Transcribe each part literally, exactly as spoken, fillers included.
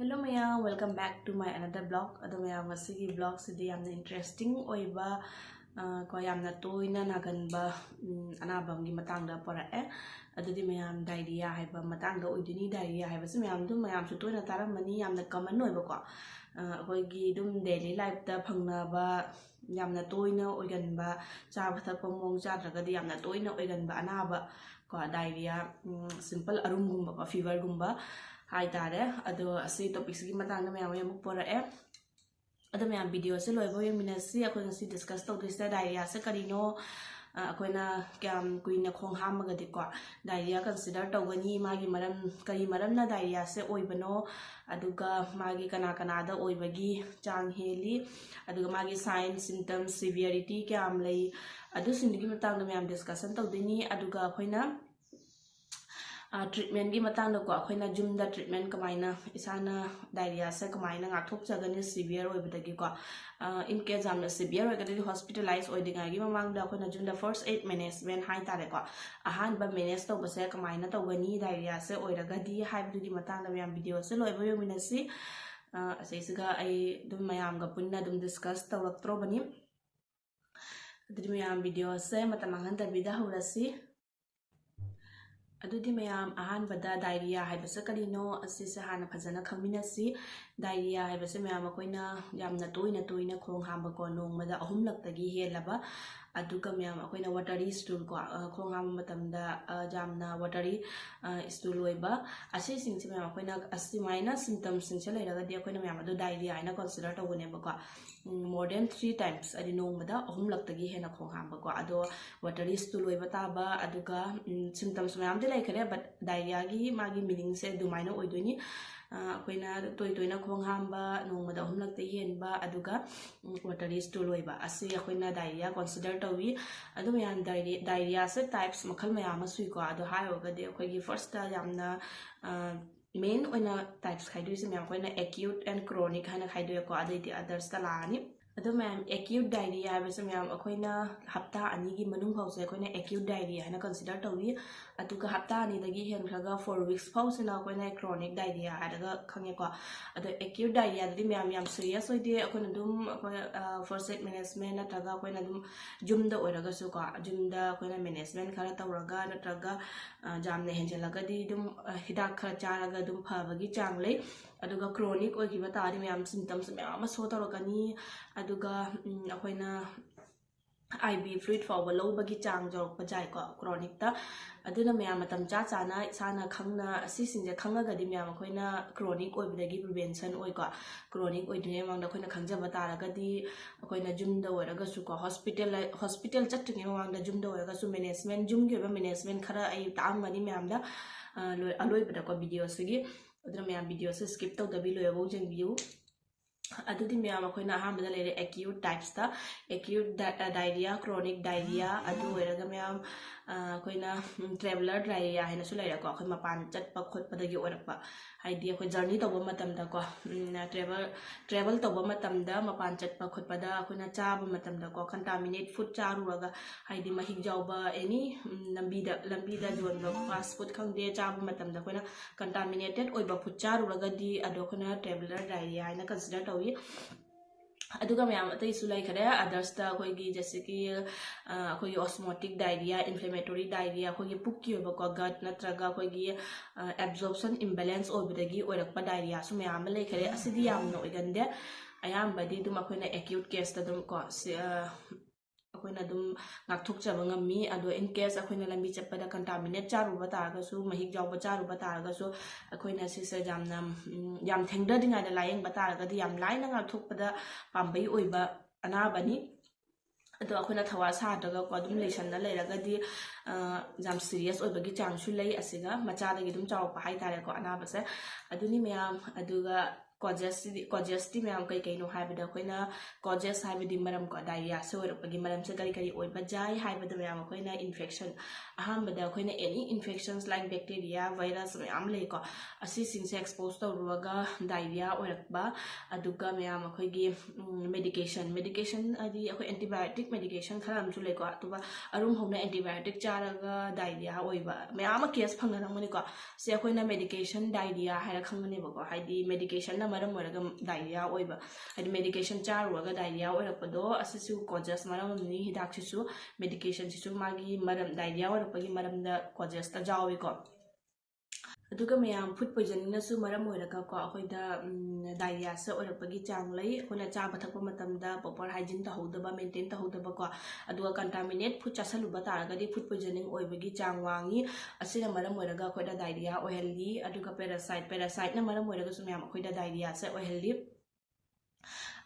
Hello ꯃꯌꯥꯝ, welcome back to my another vlog. ꯑꯗꯣ ꯃꯌꯥꯝ, ꯉꯁꯤꯒꯤ vlogꯁꯤꯗꯤ ꯌꯥꯝꯅ interesting ꯑꯣꯏꯕ, ꯑ, ꯀꯣ, ꯌꯥꯝꯅ ꯇꯣꯏꯅ ꯅꯥꯒꯟꯕ, ꯎꯝ, ꯑꯅꯥꯕ ꯑꯃꯒꯤ ꯃꯇꯥꯡꯗ ꯄꯨꯔꯛꯑꯦ꯫ ꯑꯗꯨꯗꯤ ꯃꯌꯥꯝ, diarrhea ꯍꯥꯏꯕ ꯃꯇꯥꯡꯗ ꯑꯣꯏꯗꯣꯏꯅꯤ꯫ Diarrhea ꯍꯥꯏꯕꯁꯤ ꯃꯌꯥꯝ ꯑꯗꯨꯝ, ꯃꯌꯥꯝꯁꯨ ꯇꯣꯏꯅ ꯇꯥꯔꯝꯃꯅꯤ, ꯌꯥꯝꯅ common ꯑꯣꯏꯕꯀꯣ, ꯑ, ꯑꯩꯈꯣꯏꯒꯤ ꯑꯗꯨꯝ daily lifeꯇ ꯐꯪꯅꯕ, ꯌꯥꯝꯅ ꯇꯣꯏꯅ ꯑꯣꯏꯒꯟꯕ, ꯆꯥꯕ ꯊꯛꯄ ꯃꯑꯣꯡ ꯆꯥꯗ꯭ꯔꯒꯗꯤ ꯌꯥꯝꯅ ꯇꯣꯏꯅ ꯑꯣꯏꯒꯟꯕ ꯑꯅꯥꯕ ꯀꯣ, diarrhea, ꯎꯝ, simple ꯑꯔꯨꯝꯒꯨꯝꯕ ꯀꯣ, feverꯒꯨꯝꯕ ꯍꯥꯏꯇꯥꯔꯦ꯫ ꯑꯗꯣ ꯑꯁꯤ topicꯁꯤꯒꯤ ꯃꯇꯥꯡꯗ ꯃꯌꯥꯝ ꯑꯩ ꯑꯃꯨꯛ ꯄꯨꯔꯛꯑꯦ꯫ ꯑꯗꯣ ꯃꯌꯥꯝ, videoꯁꯦ ꯂꯣꯏꯕ ꯌꯦꯡꯃꯤꯟꯅꯁꯤ꯫ ꯑꯩꯈꯣꯏ ꯉꯁꯤ discuss ꯇꯧꯗꯣꯏꯁꯤꯅ diarrheaꯁꯦ ꯀꯔꯤꯅꯣ, ꯑ, ꯑꯩꯈꯣꯏꯅ ꯀꯌꯥꯝ ꯀꯨꯏꯅ ꯈꯣꯡ ꯍꯥꯝꯃꯒꯗꯤꯀꯣ diarrhea consider ꯇꯧꯒꯅꯤ, ꯃꯥꯒꯤ ꯃꯔꯝ, ꯀꯔꯤ ꯃꯔꯝꯅ diarrheaꯁꯦ ꯑꯣꯏꯕꯅꯣ, ꯑꯗꯨꯒ ꯃꯥꯒꯤ ꯀꯅꯥ ꯀꯅꯥꯗ ꯑꯣꯏꯕꯒꯤ ꯆꯥꯡ ꯍꯦꯜꯂꯤ, ꯑꯗꯨꯒ ꯃꯥꯒꯤ sign, symptom, severity ꯀꯌꯥꯝ ꯂꯩ, ꯑꯗꯨꯁꯤꯡꯗꯨꯒꯤ ꯃꯇꯥꯡꯗ ꯃꯌꯥꯝ discussion ꯇꯧꯗꯣꯏꯅꯤ꯫ ꯑꯗꯨꯒ ꯑꯩꯈꯣina ꯑ, treatmentꯀꯤ ꯃꯇꯥꯡꯗꯀꯣ, ꯑꯩꯈꯣina ꯌꯨꯝꯗ treatment ꯀꯃꯥꯏꯅ, ꯏꯁꯥꯅ diarrheaꯁꯦ ꯀꯃꯥꯏꯅ ꯉꯥꯛꯊꯣꯛꯆꯒꯅꯤ severe ꯑꯣꯏꯕꯗꯒꯤꯀꯣ꯫ ꯑ, in case ꯌꯥꯝꯅ severe ꯑꯣꯏꯔꯒꯗꯤ hospitalize ꯑꯣꯏꯗ꯭ꯔꯤꯉꯩꯒꯤ ꯃꯃꯥꯡꯗ ꯑꯩꯈꯣina ꯌꯨꯝꯗ first aid management ꯍꯥꯏꯇꯥꯔꯦꯀꯣ, ꯑꯍꯥꯟꯕ manage ꯇꯧꯕꯁꯦ ꯀꯃꯥꯏꯅ ꯇꯧꯒꯅꯤ diarrheaꯁꯦ ꯑꯣꯏꯔꯒꯗꯤ ꯍꯥꯏꯕꯗꯨꯒꯤ ꯃꯇꯥꯡꯗ ꯃꯌꯥꯝ videoꯁꯦ ꯂꯣꯏꯕ ꯌꯦꯡꯃꯤꯟꯅꯁꯤ꯫ ꯑ, ꯑꯁꯤꯁꯤꯒ ꯑꯩ ꯑꯗꯨꯝ ꯃꯌꯥꯝꯒ ꯄꯨꯟꯅ ꯑꯗꯨꯝ discuss ꯇꯧꯔꯛꯇ꯭ꯔꯣꯕꯅꯤ꯫ ꯑꯗꯨꯗꯤ ꯃꯌꯥꯝ, videoꯁꯦ ꯃꯇꯝ ꯃꯥꯡꯍꯟꯗꯕꯤꯗ ꯍꯧꯔꯁꯤ꯫ ꯑꯗꯨꯗꯤ ꯃꯌꯥꯝ, ꯑꯍꯥꯟꯕꯗ diarrhea ꯍꯥꯏꯕꯁꯦ ꯀꯔꯤꯅꯣ, ꯑꯁꯤꯁꯦ ꯍꯥꯟꯅ ꯐꯖꯅ ꯈꯪꯃꯤꯟꯅꯁꯤ꯫ Diarrhea ꯍꯥꯏꯕꯁꯦ ꯃꯌꯥꯝ, ꯑꯩꯈꯣꯏꯅ ꯌꯥꯝꯅ ꯇꯣꯏꯅ ꯇꯣꯏꯅ ꯈꯣꯡ ꯍꯥꯝꯕꯀꯣ, ꯅꯣꯡꯃꯗ ꯑꯍꯨꯝꯂꯛꯇꯒꯤ ꯍꯦꯜꯂꯕ, ꯑꯗꯨꯒ ꯃꯌꯥꯝ, ꯑꯩꯈꯣꯏꯅ watery stool ꯀꯣ, ꯑ, ꯈꯣꯡ ꯍꯥꯝꯕ ꯃꯇꯝꯗ, ꯑ, ꯌꯥꯝꯅ watery, ꯑ, stool ꯑꯣꯏꯕ, ꯑꯁꯤꯁꯤꯡꯁꯦ ꯃꯌꯥꯝ, ꯑꯩꯈꯣꯏꯅ ꯑꯁꯨꯃꯥꯏꯅ symptomꯁꯤꯡꯁꯦ ꯂꯩꯔꯒꯗꯤ ꯑꯩꯈꯣꯏꯅ ꯃꯌꯥꯝ ꯑꯗꯨ diarrhea ꯍꯥꯏꯅ consider ꯇꯧꯒꯅꯦꯕꯀꯣ꯫ ꯎꯝ, more than three times, ꯍꯥꯏꯗꯤ ꯅꯣꯡꯃꯗ ꯑꯍꯨꯝꯂꯛꯇꯒꯤ ꯍꯦꯟꯅ ꯈꯣꯡ ꯍꯥꯝꯕꯀꯣ꯫ ꯑꯗꯣ watery stool ꯑꯣꯏꯕ ꯇꯥꯕ, ꯑꯗꯨꯒ, ꯎꯝ, symptoms ꯃꯌꯥꯝꯗꯤ ꯂꯩꯈꯔꯦ, but diarrheaꯒꯤ ꯃꯥꯒꯤ meaningꯁꯦ ꯑꯗꯨꯃꯥꯏꯅ ꯑꯣꯏꯗꯣꯏꯅꯤ꯫ ꯑ, ꯑꯩꯈꯣꯏꯅ ꯇꯣꯏ ꯇꯣꯏꯅ ꯈꯣꯡ ꯍꯥꯝꯕ, ꯅꯣꯡꯃꯗ ꯑꯍꯨꯝꯂꯛꯇꯒꯤ ꯍꯦꯟꯕ, ꯑꯗꯨꯒ, ꯎꯝ, watery stool ꯑꯣꯏꯕ, ꯑꯁꯤ ꯑꯩꯈꯣꯏꯅ diarrhea consider ꯇꯧꯏ꯫ ꯑꯗꯨ ꯃꯌꯥꯝ, diarrhea, diarrheaꯁꯦ types ꯃꯈꯜ ꯃꯌꯥꯝ ꯑꯃ ꯁꯨꯏꯀꯣ꯫ ꯑꯗꯣ ꯍꯥꯏꯔꯨꯔꯒꯗꯤ ꯑꯩꯈꯣꯏꯒꯤ firstꯇ ꯌꯥꯝꯅ, ꯑ, main ꯑꯣꯏꯅ types ꯈꯥꯏꯗꯣꯛꯏꯁꯦ ꯃꯌꯥꯝ, ꯑꯩꯈꯣꯏꯅ acute and chronic ꯍꯥꯏꯅ ꯈꯥꯏꯗꯣꯛꯑꯦꯀꯣ, ꯑꯗꯩꯗꯤ othersꯇ ꯂꯥꯛꯑꯅꯤ꯫ ꯑꯗꯣ ꯃꯌꯥꯝ, acute diarrhea ꯍꯥꯏꯕꯁꯦ ꯃꯌꯥꯝ ꯑꯩꯈꯣꯏꯅ ꯍꯞꯇꯥ ꯑꯅꯤꯒꯤ ꯃꯅꯨꯡ ꯐꯥꯎꯁꯦ ꯑꯩꯈꯣꯏꯅ acute diarrhea ꯍꯥꯏꯅ consider ꯇꯧꯏ꯫ ꯑꯗꯨꯒ ꯍꯞꯇꯥ ꯑꯅꯤꯗꯒꯤ ꯍꯦꯟꯈ꯭ꯔꯒ four weeks ꯐꯥꯎꯁꯤꯅ ꯑꯩꯈꯣꯏꯅ chronic diarrhea ꯍꯥꯏꯔꯒ ꯈꯪꯉꯦꯀꯣ꯫ ꯑꯗꯣ acute diarrheaꯗꯗꯤ ꯃꯌꯥꯝ ꯌꯥꯝ serious ꯑꯣꯏꯗꯦ꯫ ꯑꯩꯈꯣꯏꯅ ꯑꯗꯨꯝ ꯑꯩꯈꯣꯏ first aid management ꯅꯠꯇ꯭ꯔꯒ ꯑꯩꯈꯣꯏꯅ ꯑꯗꯨꯝ ꯌꯨꯝꯗ ꯑꯣꯏꯔꯒꯁꯨꯀꯣ, ꯌꯨꯝꯗ ꯑꯩꯈꯣꯏꯅ management ꯈꯔ ꯇꯧꯔꯒ ꯅꯠꯇ꯭ꯔꯒ ꯌꯥꯝꯅ ꯍꯦꯟꯖꯜꯂꯒꯗꯤ ꯑꯗꯨꯝ ꯍꯤꯗꯥꯛ ꯈꯔ ꯆꯥꯔꯒ ꯑꯗꯨꯝ ꯐꯕꯒꯤ ꯆꯥꯡ ꯂꯩ꯫ ꯑꯗꯨꯒ chronic ꯑꯣꯏꯈꯤꯕ ꯇꯥꯔꯗꯤ ꯃꯌꯥꯝ symptoms ꯃꯌꯥꯝ ꯑꯃ show ꯇꯧꯔꯛꯀꯅꯤ꯫ ꯑꯗꯨꯒ ꯑꯩꯈꯣꯏꯅ I V fluid ꯐꯥꯎꯕ ꯂꯧꯕꯒꯤ ꯆꯥꯡ ꯌꯧꯔꯛꯄ ꯌꯥꯏꯀꯣ chronicꯇ꯫ ꯑꯗꯨꯅ ꯃꯌꯥꯝ ꯃꯇꯝ ꯆꯥ ꯆꯥꯅ ꯏꯁꯥꯅ ꯈꯪꯅ ꯑꯁꯤꯁꯤꯡꯁꯦ ꯈꯪꯉꯒꯗꯤ ꯃꯌꯥꯝ ꯑꯩꯈꯣꯏꯅ chronic ꯑꯣꯏꯕꯗꯒꯤ prevention ꯑꯣꯏꯀꯣ꯫ Chronic ꯑꯣꯏꯗ꯭ꯔꯤꯉꯩ ꯃꯃꯥꯡꯗ ꯑꯩꯈꯣꯏꯅ ꯈꯪꯖꯕ ꯇꯥꯔꯒꯗꯤ ꯑꯩꯈꯣꯏꯅ ꯌꯨꯝꯗ ꯑꯣꯏꯔꯒꯁꯨꯀꯣ, hospital hospital ꯆꯠꯇ꯭ꯔꯤꯉꯩ ꯃꯃꯥꯡꯗ ꯌꯨꯝꯗ ꯑꯣꯏꯔꯒꯁꯨ management, ꯌꯨꯝꯒꯤ ꯑꯣꯏꯕ management ꯈꯔ ꯑꯩ ꯇꯥꯛꯑꯝꯒꯅꯤ ꯃꯌꯥꯝꯗ ꯑꯂꯣꯏꯕꯗꯀꯣ videoꯁꯤꯒꯤ꯫ ꯑꯗꯨꯅ ꯃꯌꯥꯝ videoꯁꯦ skip ꯇꯧꯗꯕꯤ ꯂꯣꯏꯕꯐꯥꯎ ꯌꯦꯡꯕꯤꯌꯨ꯫ ꯑꯗꯨꯗꯤ ꯃꯌꯥꯝ ꯑꯩꯈꯣꯏꯅ ꯑꯍꯥꯟꯕꯗ ꯂꯩꯔꯦ acute typesꯇ, acute diarrhea, chronic diarrhea, ꯑꯗꯨ ꯑꯣꯏꯔꯒ ꯃꯌꯥꯝ ꯑꯩꯈꯣꯏꯅ traveller diarrhea ꯍꯥꯏꯅꯁꯨ ꯂꯩꯔꯦꯀꯣ꯫ ꯑꯩꯈꯣꯏ ꯃꯄꯥꯟ ꯆꯠꯄ ꯈꯣꯠꯄꯗꯒꯤ ꯑꯣꯏꯔꯛꯄ, ꯍꯥꯏꯗꯤ ꯑꯩꯈꯣꯏ journey ꯇꯧꯕ ꯃꯇꯝꯗꯀꯣ, travel travel ꯇꯧꯕ ꯃꯇꯝꯗ, ꯃꯄꯥꯟ ꯆꯠꯄ ꯈꯣꯠꯄꯗ ꯑꯩꯈꯣꯏꯅ ꯆꯥꯕ ꯃꯇꯝꯗꯀꯣ, contaminate food ꯆꯥꯔꯨꯔꯒ, ꯍꯥꯏꯗꯤ ꯃꯍꯤꯛ ꯌꯥꯎꯕ any ꯂꯝꯕꯤꯗ ꯂꯝꯕꯤꯗ ꯌꯣꯟꯕ fast food ꯈꯪꯗꯦ, ꯆꯥꯕ ꯃꯇꯝꯗ ꯑꯩꯈꯣꯏꯅ contaminated ꯑꯣꯏꯕ food ꯆꯥꯔꯨꯔꯒꯗꯤ ꯑꯗꯣ ꯑꯩꯈꯣꯏꯅ traveller diarrhea ꯍꯥꯏꯅ consider ꯇꯧꯏ꯫ ꯑꯗꯨꯒ ꯃꯌꯥꯝ ꯑꯇꯩꯁꯨ ꯂꯩꯈꯔꯦ꯫ Othersꯇ ꯑꯩꯈꯣꯏꯒꯤ ꯖꯦꯁꯤꯀꯤ ꯑꯩꯈꯣꯏꯒꯤ osmotic diarrhea, inflammatory diarrhea, ꯑꯩꯈꯣꯏꯒꯤ ꯄꯨꯛꯀꯤ ꯑꯣꯏꯕꯀꯣ, gut ꯅꯠꯇ꯭ꯔꯒ ꯑꯩꯈꯣꯏꯒꯤ absorption imbalance ꯑꯣꯏꯕꯗꯒꯤ ꯑꯣꯏꯔꯛꯄ diarrheaꯁꯨ ꯃꯌꯥꯝ ꯑꯃ ꯂꯩꯈꯔꯦ꯫ ꯑꯁꯤꯗꯤ ꯌꯥꯝꯅ ꯑꯣꯏꯒꯟꯗꯦ꯫ ꯑꯌꯥꯝꯕꯗꯤ ꯑꯗꯨꯝ ꯑꯩꯈꯣꯏꯅ acute caseꯇ ꯑꯗꯨꯝ ꯀꯣ, ꯑꯩꯈꯣꯏꯅ ꯑꯗꯨꯝ ꯉꯥꯛꯊꯣꯛꯆꯕ ꯉꯝꯃꯤ꯫ ꯑꯗꯣ in case ꯑꯩꯈꯣꯏꯅ ꯂꯝꯕꯤ ꯆꯠꯄꯗ contaminate ꯆꯥꯔꯨꯕ ꯇꯥꯔꯒꯁꯨ, ꯃꯍꯤꯛ ꯌꯥꯎꯕ ꯆꯥꯔꯨꯕ ꯇꯥꯔꯒꯁꯨ, ꯑꯩꯈꯣꯏꯅ ꯁꯤꯁꯦ ꯌꯥꯝꯅ ꯌꯥꯝ ꯊꯦꯡꯊꯗ꯭ꯔꯤꯉꯩꯗ ꯂꯥꯏꯌꯦꯡꯕ ꯇꯥꯔꯒꯗꯤ ꯌꯥꯝ ꯂꯥꯏꯅ ꯉꯥꯛꯊꯣꯛꯄꯗ ꯄꯥꯝꯕꯩ ꯑꯣꯏꯕ ꯑꯅꯥꯕꯅꯤ꯫ ꯑꯗꯣ ꯑꯩꯈꯣꯏꯅ ꯊꯧꯋꯥ ꯁꯥꯗ꯭ꯔꯒꯀꯣ ꯑꯗꯨꯝ ꯂꯩꯁꯟꯅ ꯂꯩꯔꯒꯗꯤ ꯌꯥꯝ serious ꯑꯣꯏꯕꯒꯤ ꯆꯥꯡꯁꯨ ꯂꯩ꯫ ꯑꯁꯤꯒ ꯃꯆꯥꯗꯒꯤ ꯑꯗꯨꯝ ꯆꯥꯎꯔꯛꯄ ꯍꯥꯏꯇꯥꯔꯦꯀꯣ ꯑꯅꯥꯕꯁꯦ꯫ ꯑꯗꯨꯅꯤ ꯃꯌꯥꯝ꯫ ꯑꯗꯨꯒ ꯀꯣꯖꯦꯁꯁꯤꯗꯤ ꯀꯣꯖꯦꯁꯇꯤ ꯃꯌꯥꯝ ꯀꯩ ꯀꯩꯅꯣ ꯍꯥꯏꯕꯗ ꯑꯩꯈꯣꯏꯅ ꯀꯣꯖꯦꯁ ꯍꯥꯏꯕꯗꯤ ꯃꯔꯝ ꯀꯣ ꯗꯥꯏꯔꯤꯌꯥꯁꯦ ꯑꯣꯏꯔꯛꯄꯒꯤ ꯃꯔꯝꯁꯦ ꯀꯔꯤ ꯀꯔꯤ ꯑꯣꯏꯕ ꯌꯥꯏ ꯍꯥꯏꯕꯗ ꯃꯌꯥꯝ ꯑꯩꯈꯣꯏꯅ ꯏꯟꯐꯦꯛꯁꯟ ꯑꯍꯥꯟꯕꯗ ꯑꯩꯈꯣꯏꯅ any infections like bacteria virus ꯃꯌꯥꯝ ꯂꯩꯀꯣ, ꯑꯁꯤꯁꯤꯡꯁꯦ ꯑꯦꯛꯁꯄꯣꯖ ꯇꯧꯔꯨꯔꯒ ꯗꯥꯏꯔꯤꯌꯥ ꯑꯣꯏꯔꯛꯄ꯫ ꯑꯗꯨꯒ ꯃꯌꯥꯝ ꯑꯩꯈꯣꯏꯒꯤ ꯃꯦꯗꯤꯀꯦꯁꯟ ꯃꯦꯗꯤꯀꯦꯁꯟ ꯍꯥꯏꯗꯤ ꯑꯩꯈꯣꯏ ꯑꯦꯟꯇꯤꯕꯥꯌꯣꯇꯤꯛ ꯃꯦꯗꯤꯀꯦꯁꯟ ꯈꯔ ꯑꯃꯁꯨ ꯂꯩꯀꯣ, ꯑꯗꯨꯒ ꯑꯔꯨꯝ ꯍꯧꯅ ꯑꯦꯟꯇꯤꯕꯥꯌꯣꯇꯤꯛ ꯆꯥꯔꯒ ꯗꯥꯏꯔꯤꯌꯥ ꯑꯣꯏꯕ ꯃꯌꯥꯝ ꯑꯃ ꯀꯦꯁ ꯐꯪꯅꯔꯝꯒꯅꯤꯀꯣ꯫ ꯁꯤ ꯑꯩꯈꯣꯏꯅ ꯃꯦꯗꯤꯀꯦꯁꯟ ꯗꯥꯏꯔꯤꯌꯥ ꯍꯥꯏꯔ ꯈꯪꯒꯅꯦꯕꯀꯣ, ꯍꯥꯏꯗꯤ ꯃꯦꯗꯤꯀꯦꯁꯟꯅ ꯃꯔꯝ ꯑꯣꯏꯔꯒ ꯗꯥꯏꯔꯤꯌꯥ ꯑꯣꯏꯕ, ꯍꯥꯏꯗꯤ ꯃꯦꯗꯤꯀꯦꯁꯟ ꯆꯥꯔꯨꯔꯒ ꯗꯥꯏꯔꯤꯌꯥ ꯑꯣꯏꯔꯛꯄꯗꯣ ꯑꯁꯤꯁꯨ ꯀꯣꯖꯦꯁ ꯃꯔꯝ ꯑꯃꯅꯤ꯫ ꯍꯤꯗꯥꯛꯁꯤꯁꯨ ꯃꯦꯗꯤꯀꯦꯁꯟꯁꯤꯁꯨ ꯃꯥꯒꯤ ꯃꯔꯝ ꯗꯥꯏꯔꯤꯌꯥ ꯑꯣꯏꯔꯛꯄꯒꯤ ꯃꯔꯝꯗ ꯀꯣꯖꯦꯁꯇ ꯌꯥꯎꯏꯀꯣ꯫ ꯑꯗꯨꯒ ꯃꯌꯥꯝ ꯐꯨꯗ ꯄꯣꯏꯖꯅꯤꯡꯅꯁꯨ ꯃꯔꯝ ꯑꯣꯏꯔꯒꯀꯣ ꯑꯩꯈꯣꯏꯗ ꯗꯥꯏꯔꯤꯌꯥꯁꯦ ꯑꯣꯏꯔꯛꯄꯒꯤ ꯆꯥꯡ ꯂꯩ꯫ ꯑꯩꯈꯣꯏꯅ ꯆꯥꯕ ꯊꯛꯄ ꯃꯇꯝꯗ ꯄ꯭ꯔꯣꯄꯔ ꯍꯥꯏꯖꯤꯟ ꯇꯧꯍꯧꯗꯕ, ꯃꯦꯟꯇꯦꯟ ꯇꯧꯍꯧꯗꯕꯀꯣ, ꯑꯗꯨꯒ ꯀꯟꯇꯥꯃꯤꯅꯦꯠ ꯐꯨꯗ ꯆꯥꯁꯜꯂꯨꯕ ꯇꯥꯔꯒꯗꯤ ꯐꯨꯗ ꯄꯣꯏꯖꯅꯤꯡ ꯑꯣꯏꯕꯒꯤ ꯆꯥꯡ ꯋꯥꯡꯉꯤ꯫ ꯑꯁꯤꯅ ꯃꯔꯝ ꯑꯣꯏꯔꯒ ꯑꯩꯈꯣꯏꯗ ꯗꯥꯏꯔꯤꯌꯥ ꯑꯣꯏꯍꯜꯂꯤ꯫ ꯑꯗꯨꯒ ꯄꯦꯔꯥꯁꯥꯏꯠ ꯄꯦꯔꯥꯁꯥꯏꯠꯅ ꯃꯔꯝ ꯑꯣꯏꯔꯒꯁꯨ ꯃꯌꯥꯝ ꯑꯩꯈꯣꯏꯗ ꯗꯥꯏꯔꯤꯌꯥꯁꯦ ꯑꯣꯏꯍꯜꯂꯤ꯫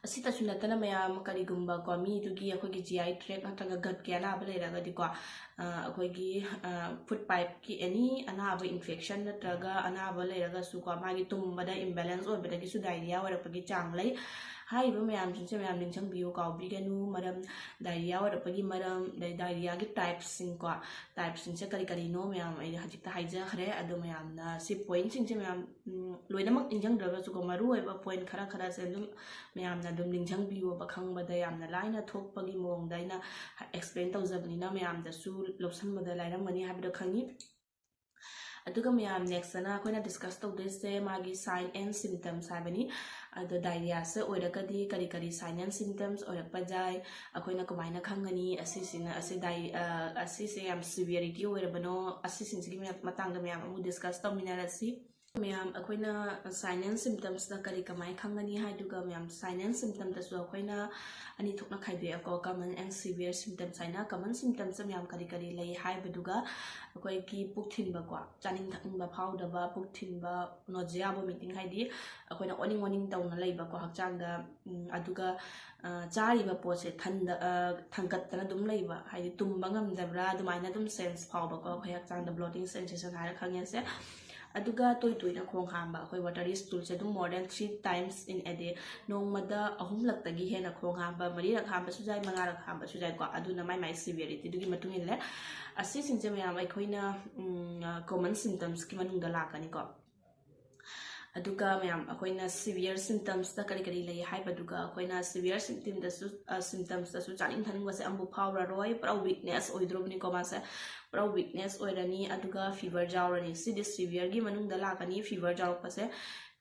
ꯑꯁꯤꯇꯁꯨ ꯅꯠꯇꯅ ꯃꯌꯥꯝ ꯀꯔꯤꯒꯨꯝꯕ ꯀꯣ ꯃꯤꯗꯨꯒꯤ ꯑꯩꯈꯣꯏꯒꯤ ꯖꯤ ꯑꯥꯏ ꯇ꯭ꯔꯦꯛ ꯅꯠꯇ꯭ꯔꯒ ꯒꯠꯀꯤ ꯑꯅꯥꯕ ꯂꯩꯔꯒꯗꯤꯀꯣ, ꯑꯩꯈꯣꯏꯒꯤ ꯐꯨꯗ ꯄꯥꯏꯞꯀꯤ ꯑꯦꯅꯤ ꯑꯅꯥꯕ ꯏꯟꯐꯦꯛꯁꯟ ꯅꯠꯇ꯭ꯔꯒ ꯑꯅꯥꯕ ꯂꯩꯔꯒꯁꯨꯀꯣ ꯃꯥꯒꯤ ꯇꯨꯝꯕꯗ ꯏꯝꯕꯦꯂꯦꯟꯁ ꯑꯣꯏꯕꯗꯒꯤꯁꯨ ꯗꯥꯏꯔꯤꯌꯥ ꯑꯣꯏꯔꯛꯄꯒꯤ ꯆꯥꯡ ꯂꯩ꯫ ꯍꯥꯏꯔꯤꯕ ꯃꯌꯥꯝꯁꯤꯡꯁꯦ ꯃꯌꯥꯝ ꯅꯤꯡꯁꯤꯡꯕꯤꯌꯨ, ꯀꯥꯎꯕꯤꯒꯅꯨ꯫ ꯃꯔꯝ ꯗꯥꯏꯔꯤꯌꯥ ꯑꯣꯏꯔꯛꯄꯒꯤ ꯃꯔꯝ, ꯑꯗꯩ ꯗꯥꯏꯔꯤꯌꯥꯒꯤ ꯇꯥꯏꯞꯁꯤꯡꯀꯣ, ꯇꯥꯏꯞꯁꯤꯡꯁꯦ ꯀꯔꯤ ꯀꯔꯤꯅꯣ ꯃꯌꯥꯝ ꯑꯩꯅ ꯍꯧꯖꯤꯛꯇ ꯍꯥꯏꯖꯈ꯭ꯔꯦ꯫ ꯑꯗꯣ ꯃꯌꯥꯝꯅ ꯁꯤ ꯄꯣꯏꯟꯁꯤꯡꯁꯦ ꯃꯌꯥꯝ ꯂꯣꯏꯅꯃꯛ ꯅꯤꯡꯁꯤꯡꯗ꯭ꯔꯒꯁꯨꯀꯣ ꯃꯔꯨ ꯑꯣꯏꯕ ꯄꯣꯏꯟ ꯈꯔ ꯈꯔꯁꯦ ꯑꯗꯨꯝ ꯃꯌꯥꯝꯅ ꯑꯗꯨꯝ ꯅꯤꯡꯁꯤꯡꯕꯤꯌꯣꯕ꯫ ꯈꯪꯕꯗ ꯌꯥꯝꯅ ꯂꯥꯏꯅ ꯊꯣꯛꯄꯒꯤ ꯃꯑꯣꯡꯗ ꯑꯩꯅ ꯑꯦꯛꯁꯄ꯭ꯂꯦꯟ ꯇꯧꯖꯕꯅꯤꯅ ꯃꯌꯥꯝꯗꯁꯨ ꯂꯧꯁꯤꯟꯕꯗ ꯂꯥꯏꯔꯝꯒꯅꯤ ꯍꯥꯏꯕꯗꯣ ꯈꯪꯉꯤ꯫ ꯑꯗꯨꯒ ꯃꯌꯥꯝ ꯅꯦꯛꯁꯇꯅ ꯑꯩꯈꯣꯏꯅ ꯗꯤꯁꯀꯁ ꯇꯧꯗꯣꯏꯁꯦ ꯃꯥꯒꯤ ꯁꯥꯏꯟ ꯑꯦꯟ ꯁꯤꯝꯇꯝꯁ ꯍꯥꯏꯕꯅꯤ꯫ ꯑꯗꯣ ꯗꯥꯏꯔꯤꯌꯥꯁꯦ ꯑꯣꯏꯔꯒꯗꯤ ꯀꯔꯤ ꯀꯔꯤ ꯁꯥꯏꯟ ꯑꯦꯟ ꯁꯤꯝꯇꯝꯁ ꯑꯣꯏꯔꯛꯄ ꯌꯥꯏ, ꯑꯩꯈꯣꯏꯅ ꯀꯃꯥꯏꯅ ꯈꯪꯒꯅꯤ ꯑꯁꯤꯁꯤꯅ ꯑꯁꯤ ꯗꯥꯏ ꯑꯁꯤꯁꯦ ꯌꯥꯝ ꯁꯤꯚꯤꯌꯔꯤꯇꯤ ꯑꯣꯏꯔꯕꯅꯣ, ꯑꯁꯤꯁꯤꯡꯁꯤꯒꯤ ꯃꯇꯥꯡꯗ ꯃꯌꯥꯝ ꯑꯃꯨꯛ ꯗꯤꯁꯀꯁ ꯇꯧꯃꯤꯟꯅꯔꯁꯤ꯫ ꯃꯌꯥꯝ ꯑꯩꯈꯣꯏꯅ ꯁꯥꯏꯟ ꯑꯦꯟ ꯁꯤꯝꯇꯝꯁꯅ ꯀꯔꯤ ꯀꯃꯥꯏꯅ ꯈꯪꯒꯅꯤ ꯍꯥꯏꯗꯨꯒ ꯃꯌꯥꯝ ꯁꯥꯏꯟ ꯑꯦꯟ ꯁꯤꯝꯇꯝꯗꯁꯨ ꯑꯩꯈꯣꯏꯅ ꯑꯅꯤ ꯊꯣꯛꯅ ꯈꯥꯏꯗꯣꯛꯑꯦꯀꯣ, ꯀꯃꯟ ꯑꯦꯟ ꯁꯤꯚꯤꯌꯔ ꯁꯤꯝꯇꯝꯁ ꯍꯥꯏꯅ꯫ ꯀꯃꯟ ꯁꯤꯝꯇꯝꯁꯇ ꯃꯌꯥꯝ ꯀꯔꯤ ꯀꯔꯤ ꯂꯩ ꯍꯥꯏꯕꯗꯨꯒ ꯑꯩꯈꯣꯏꯒꯤ ꯄꯨꯛ ꯊꯤꯟꯕꯀꯣ, ꯆꯥꯅꯤꯡ ꯊꯛꯅꯤꯡꯕ ꯐꯥꯎꯗꯕ, ꯄꯨꯛ ꯊꯤꯟꯕ, ꯅꯣꯖꯤꯌꯥ ꯚꯣꯃꯤꯇꯤꯡ ꯍꯥꯏꯗꯤ ꯑꯩꯈꯣꯏꯅ ꯑꯣꯅꯤꯡ ꯑꯣꯅꯤꯡ ꯇꯧꯅ ꯂꯩꯕꯀꯣ ꯍꯛꯆꯥꯡꯗ꯫ ꯑꯗꯨꯒ ꯆꯥꯔꯤꯕ ꯄꯣꯠꯁꯦ ꯊꯟꯒꯠꯇꯅ ꯑꯗꯨꯝ ꯂꯩꯕ, ꯍꯥꯏꯗꯤ ꯇꯨꯝꯕ ꯉꯝꯗꯕ꯭ꯔꯥ ꯑꯗꯨꯃꯥꯏꯅ ꯑꯗꯨꯝ ꯁꯦꯟꯁ ꯐꯥꯎꯕꯀꯣ ꯑꯩꯈꯣꯏ ꯍꯛꯆꯥꯡꯗ ꯕ꯭ꯂꯣꯇꯤꯡ ꯁꯦꯟꯁꯦꯁꯟ ꯍꯥꯏꯔ ꯈꯪꯉꯦꯁꯦ꯫ ꯑꯗꯨꯒ ꯇꯣꯏ ꯇꯣꯏꯅ ꯈꯣꯡ ꯍꯥꯝꯕ, ꯑꯩꯈꯣꯏ watery stools ꯁꯦ ꯑꯗꯨꯝ more than three times in a day, ꯅꯣꯡꯃꯗ ꯑꯍꯨꯝꯂꯛꯇꯒꯤ ꯍꯦꯟꯅ ꯈꯣꯡ ꯍꯥꯝꯕ, ꯃꯔꯤꯔꯛ ꯍꯥꯝꯕꯁꯨ ꯌꯥꯏ, ꯃꯉꯥꯔꯛ ꯍꯥꯝꯕꯁꯨ ꯌꯥꯏꯀꯣ꯫ ꯑꯗꯨꯅ ꯃꯥꯏ ꯃꯥꯏ severity ꯗꯨꯒꯤ ꯃꯇꯨꯡ ꯏꯜꯂꯦ꯫ ꯑꯁꯤꯁꯤꯡꯁꯦ ꯃꯌꯥꯝ ꯑꯩꯈꯣꯏꯅ common symptoms ꯀꯤ ꯃꯅꯨꯡꯗ ꯂꯥꯛꯀꯅꯤꯀꯣ꯫ ꯑꯗꯨꯒ ꯃꯌꯥꯝ ꯑꯩꯈꯣꯏꯅ severe symptoms ꯇ ꯀꯔꯤ ꯀꯔꯤ ꯂꯩ ꯍꯥꯏꯕꯗꯨꯒ, ꯑꯩꯈꯣꯏꯅ severe symptom ꯗꯁꯨ, symptoms ꯇꯁꯨ ꯆꯥꯅꯤꯡ ꯊꯛꯅꯤꯡꯕꯁꯦ ꯑꯃꯐꯥꯎ ꯐꯥꯎꯔꯔꯣꯏ, ꯄꯨꯔꯥ weakness ꯑꯣꯏꯗ꯭ꯔꯣꯕꯅꯤꯀꯣ ꯃꯥꯁꯦ꯫ ꯄꯨꯔꯥ weakness ꯑꯣꯏꯔꯅꯤ, ꯑꯗꯨꯒ fever ꯌꯥꯎꯔꯅꯤ꯫ ꯁꯤꯗꯤ severe ꯒꯤ ꯃꯅꯨꯡꯗ ꯂꯥꯛꯀꯅꯤ, fever ꯌꯥꯎꯔꯛꯄꯁꯦ꯫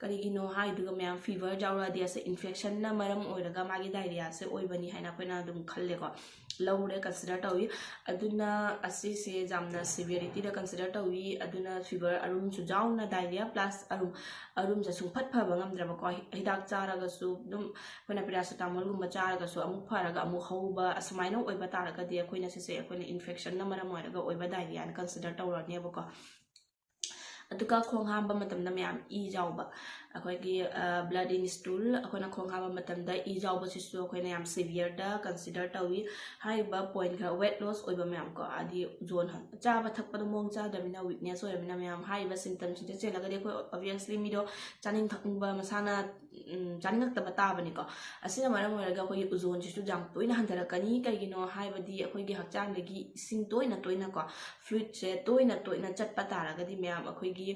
ꯀꯔꯤꯒꯤꯅꯣ ꯍꯥꯏꯗꯨꯒ ꯃꯌꯥꯝ, fever ꯌꯥꯎꯔꯛꯑꯗꯤ ꯑꯁꯦ infection ꯅ ꯃꯔꯝ ꯑꯣꯏꯔꯒ ꯃꯥꯒꯤ diarrhea ꯁꯦ ꯑꯣꯏꯕꯅꯤ ꯍꯥꯏꯅ ꯑꯩꯈꯣꯏꯅ ꯑꯗꯨꯝ ꯈꯜꯂꯦꯀꯣ, ꯂꯧꯔꯦ, consider ꯇꯧꯏ꯫ ꯑꯗꯨꯅ ꯑꯁꯤꯁꯦ ꯌꯥꯝꯅ severity ꯗ consider ꯇꯧꯏ꯫ ꯑꯗꯨꯅ fever, ꯑꯔꯨꯝꯁꯨ ꯌꯥꯎꯅ diarrhea plus ꯑꯔꯨꯝ, ꯑꯔꯨꯝꯁꯦ ꯁꯨꯡꯐꯠ ꯐꯕ ꯉꯝꯗ꯭ꯔꯕꯀꯣ, ꯍꯤ-, ꯍꯤꯗꯥꯛ ꯆꯥꯔꯒꯁꯨ ꯑꯗꯨꯝ, ꯑꯩꯈꯣꯏꯅ paracetamol ꯒꯨꯝꯕ ꯆꯥꯔꯒꯁꯨ ꯑꯃꯨꯛ ꯐꯔꯒ ꯑꯃꯨꯛ ꯍꯧꯕ, ꯑꯁꯨꯃꯥꯏꯅ ꯑꯣꯏꯕ ꯇꯥꯔꯒꯗꯤ ꯑꯩꯈꯣꯏꯅ ꯁꯤꯁꯦ, ꯑꯩꯈꯣꯏꯅ infection ꯅ ꯃꯔꯝ ꯑꯣꯏꯔꯒ ꯑꯣꯏꯕ diarrhea ꯅ consider ꯇꯧꯔꯅꯦꯕꯀꯣ꯫ ꯑꯗꯨꯒ ꯈꯣꯡ ꯍꯥꯝꯕ ꯃꯇꯝꯗ ꯃꯌꯥꯝ ꯏ ꯌꯥꯎꯕ, ꯑꯩꯈꯣꯏꯒꯤ blood in stool, ꯑꯩꯈꯣꯏꯅ ꯈꯣꯡ ꯍꯥꯝꯕ ꯃꯇꯝꯗ ꯏ ꯌꯥꯎꯕꯁꯤꯁꯨ ꯑꯩꯈꯣꯏꯅ ꯌꯥꯝ severe ꯗ consider ꯇꯧꯏ꯫ ꯍꯥꯏꯔꯤꯕ point ꯈꯔ, weight loss ꯑꯣꯏꯕ ꯃꯌꯥꯝ ꯀꯣ, ꯍꯥꯏꯗꯤ ꯎꯖꯣꯟ ꯍꯟ-, ꯆꯥꯕ ꯊꯛꯄꯗ ꯃꯑꯣꯡ ꯆꯥꯗꯕꯅꯤꯅ, weakness ꯑꯣꯏꯔꯕꯅꯤꯅ ꯃꯌꯥꯝ, ꯍꯥꯏꯔꯤꯕ symptom ꯁꯤꯡꯁꯦ ꯆꯦꯜꯂꯒꯗꯤ ꯑꯩꯈꯣꯏ obviously ꯃꯤꯗꯣ ꯆꯥꯅꯤꯡ ꯊꯛꯅꯤꯡꯕ ꯃꯁꯥꯅ ꯎꯝ, ꯆꯥꯅꯤꯡꯉꯛꯇꯕ ꯇꯥꯕꯅꯤꯀꯣ꯫ ꯑꯁꯤꯅ ꯃꯔꯝ ꯑꯣꯏꯔꯒ ꯑꯩꯈꯣꯏꯒꯤ ꯎꯖꯣꯟꯁꯤꯁꯨ ꯌꯥꯝ ꯇꯣꯏꯅ ꯍꯟꯊꯔꯛꯀꯅꯤ꯫ ꯀꯩꯒꯤꯅꯣ ꯍꯥꯏꯕꯗꯤ ꯑꯩꯈꯣꯏꯒꯤ ꯍꯛꯆꯥꯡꯗꯒꯤ ꯏꯁꯤꯡ ꯇꯣꯏꯅ ꯇꯣꯏꯅꯀꯣ, fluid ꯁꯦ ꯇꯣꯏꯅ ꯇꯣꯏꯅ ꯆꯠꯄ ꯇꯥꯔꯒꯗꯤ ꯃꯌꯥꯝ ꯑꯩꯈꯣꯏꯒꯤ,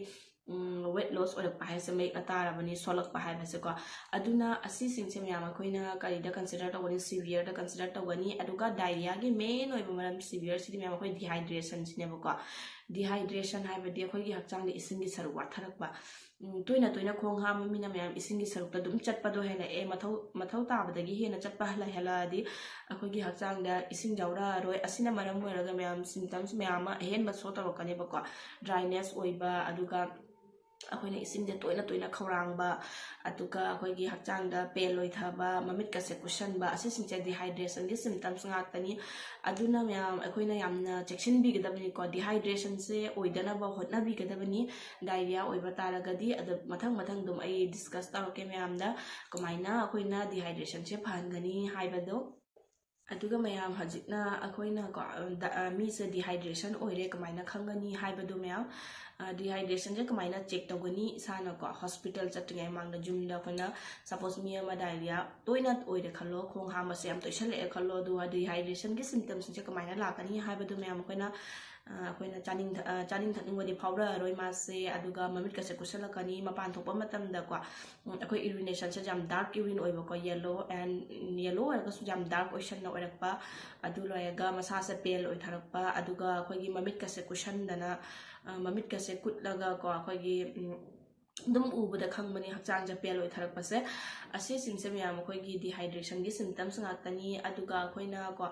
ꯎꯝ, weight loss ꯑꯣꯏꯔꯛꯄ ꯍꯥꯏꯁꯦ ꯃꯌꯦꯛꯅ ꯇꯥꯔꯕꯅꯤ, ꯁꯣꯜꯂꯛꯄ ꯍꯥꯏꯕꯁꯦꯀꯣ꯫ ꯑꯗꯨꯅ ꯑꯁꯤꯁꯤꯡꯁꯦ ꯃꯌꯥꯝ ꯑꯩꯈꯣꯏꯅ ꯀꯔꯤꯗ consider ꯇꯧꯒꯅꯤ? Severe ꯗ consider ꯇꯧꯒꯅꯤ꯫ ꯑꯗꯨꯒ diarrhea ꯒꯤ main ꯑꯣꯏꯕ ꯃꯔꯝ severe ꯁꯤꯗꯤ ꯃꯌꯥꯝ ꯑꯩꯈꯣꯏ dehydration ꯁꯤꯅꯦꯕꯀꯣ꯫ Dehydration ꯍꯥꯏꯕꯗꯤ ꯑꯩꯈꯣꯏꯒꯤ ꯍꯛꯆꯥꯡꯗ ꯏꯁꯤꯡꯒꯤ ꯁꯔꯨꯛ ꯋꯥꯠꯊꯔꯛꯄ꯫ ꯎꯝ, ꯇꯣꯏꯅ ꯇꯣꯏꯅ ꯈꯣꯡ ꯍꯥꯝꯕ ꯃꯤꯅ ꯃꯌꯥꯝ ꯏꯁꯤꯡꯒꯤ ꯁꯔꯨꯛꯇ ꯑꯗꯨꯝ ꯆꯠꯄꯗꯣ ꯍꯦꯜꯂꯛꯑꯦ, ꯃꯊꯧ, ꯃꯊꯧ ꯇꯥꯕꯗꯒꯤ ꯍꯦꯟꯅ ꯆꯠꯄ ꯍꯦꯜꯂꯛ-, ꯍꯦꯜꯂꯛꯑꯗꯤ ꯑꯩꯈꯣꯏꯒꯤ ꯍꯛꯆꯥꯡꯗ ꯏꯁꯤꯡ ꯌꯥꯎꯔꯛꯑꯔꯣꯏ꯫ ꯑꯁꯤꯅ ꯃꯔꯝ ꯑꯣꯏꯔꯒ ꯃꯌꯥꯝ symptoms ꯃꯌꯥꯝ ꯑꯃ ꯑꯍꯦꯟꯕ show ꯇꯧꯔꯛꯀꯅꯦꯕꯀꯣ꯫ Dryness ꯑꯣꯏꯕ, ꯑꯗꯨꯒ ꯑꯩꯈꯣꯏꯅ ꯏꯁꯤꯡꯁꯦ ꯇꯣꯏꯅ ꯇꯣꯏꯅ ꯈꯧꯔꯥꯡꯕ, ꯑꯗꯨꯒ ꯑꯩꯈꯣꯏꯒꯤ ꯍꯛꯆꯥꯡꯗ pale ꯑꯣꯏꯊꯕ, ꯃꯃꯤꯠꯀꯁꯦ ꯀꯨꯁꯟꯕ, ꯑꯁꯤꯁꯤꯡꯁꯦ dehydration ꯒꯤ symptoms ꯉꯥꯛꯇꯅꯤ꯫ ꯑꯗꯨꯅ ꯃꯌꯥꯝ ꯑꯩꯈꯣꯏꯅ ꯌꯥꯝꯅ ꯆꯦꯛꯁꯤꯟꯕꯤꯒꯗꯕꯅꯤꯀꯣ, dehydration ꯁꯦ ꯑꯣꯏꯗꯅꯕ ꯍꯣꯠꯅꯕꯤꯒꯗꯕꯅꯤ꯫ Diarrhea ꯑꯣꯏꯕ ꯇꯥꯔꯒꯗꯤ ꯑꯗꯨ ꯃꯊꯪ ꯃꯊꯪ ꯑꯗꯨꯝ ꯑꯩ discuss ꯇꯧꯔꯛꯀꯦ ꯃꯌꯥꯝꯗ, ꯀꯃꯥꯏꯅ ꯑꯩꯈꯣꯏꯅ dehydration ꯁꯦ ꯐꯍꯟꯒꯅꯤ ꯍꯥꯏꯕꯗꯣ꯫ ꯑꯗꯨꯒ ꯃꯌꯥꯝ, ꯍꯧꯖꯤꯛꯅ ꯑꯩꯈꯣꯏꯅꯀꯣ, ꯗ-, ꯑ, ꯃꯤꯁꯦ dehydration ꯑꯣꯏꯔꯦ ꯀꯃꯥꯏꯅ ꯈꯪꯒꯅꯤ ꯍꯥꯏꯕꯗꯣ ꯃꯌꯥꯝ, ꯑ, dehydrationꯁꯦ ꯀꯃꯥꯏꯅ check ꯇꯧꯒꯅꯤ? ꯏꯁꯥꯅꯀꯣ hospital ꯆꯠꯇ꯭ꯔꯤꯉꯩ ꯃꯃꯥꯡꯗ ꯌꯨꯝꯗ ꯑꯩꯈꯣꯏꯅ, suppose ꯃꯤ ꯑꯃ diarrhea ꯇꯣꯏꯅ ꯑꯣꯏꯔꯦ ꯈꯜꯂꯣ, ꯈꯣꯡ ꯍꯥꯝꯕꯁꯦ ꯌꯥꯝ ꯇꯣꯏꯁꯜꯂꯛꯑꯦ ꯈꯜꯂꯣ, ꯑꯗꯨꯒ dehydrationꯒꯤ symptomsꯁꯤꯡꯁꯦ ꯀꯃꯥꯏꯅ ꯂꯥꯛꯀꯅꯤ ꯍꯥꯏꯕꯗꯣ ꯃꯌꯥꯝ ꯑꯩꯈꯣꯏꯅ, ꯑ, ꯑꯩꯈꯣꯏꯅ ꯆꯥꯅꯤꯡ ꯊꯛ-, ꯑ, ꯆꯥꯅꯤꯡ ꯊꯛꯅꯤꯡꯕꯗꯤ ꯐꯥꯎꯔꯛꯑꯔꯣꯏ ꯃꯥꯁꯦ, ꯑꯗꯨꯒ ꯃꯃꯤꯠꯀꯁꯦ ꯀꯨꯠꯁꯜꯂꯛꯀꯅꯤ, ꯃꯄꯥꯟ ꯊꯣꯛꯄ ꯃꯇꯝꯗꯀꯣ, ꯎꯝ, ꯑꯩꯈꯣꯏ urinationꯁꯦ ꯌꯥꯝ dark urine ꯑꯣꯏꯕꯀꯣ, yellow and, yellow ꯑꯣꯏꯔꯒꯁꯨ ꯌꯥꯝ dark ꯑꯣꯏꯁꯟꯅ ꯑꯣꯏꯔꯛꯄ, ꯑꯗꯨ ꯂꯣꯏꯔꯒ ꯃꯁꯥꯁꯦ pale ꯑꯣꯏꯊꯔꯛꯄ, ꯑꯗꯨꯒ ꯑꯩꯈꯣꯏꯒꯤ ꯃꯃꯤꯠꯀꯁꯦ ꯀꯨꯠꯁꯟꯗꯅ, ꯑ, ꯃꯃꯤꯠꯀꯁꯦ ꯀꯨꯠꯂꯒꯀꯣ, ꯑꯩꯈꯣꯏꯒꯤ, ꯎꯝ, ꯑꯗꯨꯝ ꯎꯕꯗ ꯈꯪꯕꯅꯤ ꯍꯛꯆꯥꯡꯁꯦ pale ꯑꯣꯏꯊꯔꯛꯄꯁꯦ꯫ ꯑꯁꯤꯁꯤꯡꯁꯦ ꯃꯌꯥꯝ ꯑꯩꯈꯣꯏꯒꯤ dehydrationꯒꯤ symptoms ꯉꯥꯛꯇꯅꯤ꯫ ꯑꯗꯨꯒ ꯑꯩꯈꯣꯏꯅꯀꯣ,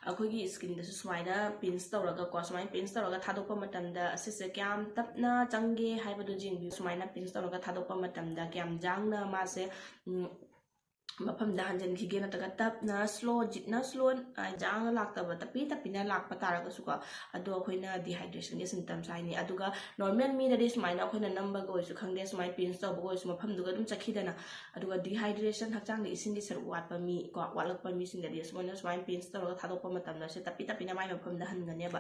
ꯑꯩꯈꯣꯏꯒꯤ skinꯗꯁꯨ ꯁꯨꯃꯥꯏꯅ pinch ꯇꯧꯔꯒꯀꯣ, ꯁꯨꯃꯥꯏꯅ pinch ꯇꯧꯔꯒ ꯊꯥꯗꯣꯛꯄ ꯃꯇꯝꯗ ꯑꯁꯤꯁꯦ ꯀꯌꯥꯝ ꯇꯞꯅ ꯆꯪꯒꯦ ꯍꯥꯏꯕꯗꯨ ꯌꯦꯡꯕꯤꯌꯨ꯫ ꯁꯨꯃꯥꯏꯅ pinch ꯇꯧꯔꯒ ꯊꯥꯗꯣꯛꯄ ꯃꯇꯝꯗ ꯀꯌꯥꯝ ꯌꯥꯡꯅ ꯃꯥꯁꯦ, ꯎꯝ, ꯃꯐꯝꯗ ꯍꯟꯖꯤꯟꯈꯤꯒꯦ, ꯅꯠꯇ꯭ꯔꯒ ꯇꯞꯅ slow, ꯖꯤꯠꯅ slow, ꯑ, ꯌꯥꯡꯅ ꯂꯥꯛꯇꯕ, ꯇꯞꯄꯤ ꯇꯞꯄꯤꯅ ꯂꯥꯛꯄ ꯇꯥꯔꯒꯁꯨꯀꯣ, ꯑꯗꯣ ꯑꯩꯈꯣꯏꯅ dehydrationꯒꯤ symptoms ꯍꯥꯏꯅꯤ꯫ ꯑꯗꯨꯒ normal ꯃꯤꯗꯗꯤ ꯁꯨꯃꯥꯏꯅ ꯑꯩꯈꯣꯏꯅ ꯅꯝꯕꯒ ꯑꯣꯏꯔꯁꯨ ꯈꯪꯗꯦ, ꯁꯨꯃꯥꯏꯅ pinch ꯇꯧꯕꯒ ꯑꯣꯏꯔꯁꯨ ꯃꯐꯝꯗꯨꯒ ꯑꯗꯨꯝ ꯆꯠꯈꯤꯗꯅ꯫ ꯑꯗꯨꯒ dehydration, ꯍꯛꯆꯥꯡꯗ ꯏꯁꯤꯡꯒꯤ ꯁꯔꯨꯛ ꯋꯥꯠꯄ ꯃꯤ ꯀꯣ, ꯋꯥꯠꯂꯛꯄ ꯃꯤꯁꯤꯡꯗꯗꯤ ꯁꯨꯃꯥꯏꯅ, ꯁꯨꯃꯥꯏꯅ pinch ꯇꯧꯔꯒ ꯊꯥꯗꯣꯛꯄ ꯃꯇꯝꯗ ꯁꯤ ꯇꯞꯄꯤ ꯇꯞꯄꯤꯅ ꯃꯥꯏ ꯃꯐꯝꯗ ꯍꯟꯒꯅꯦꯕ꯫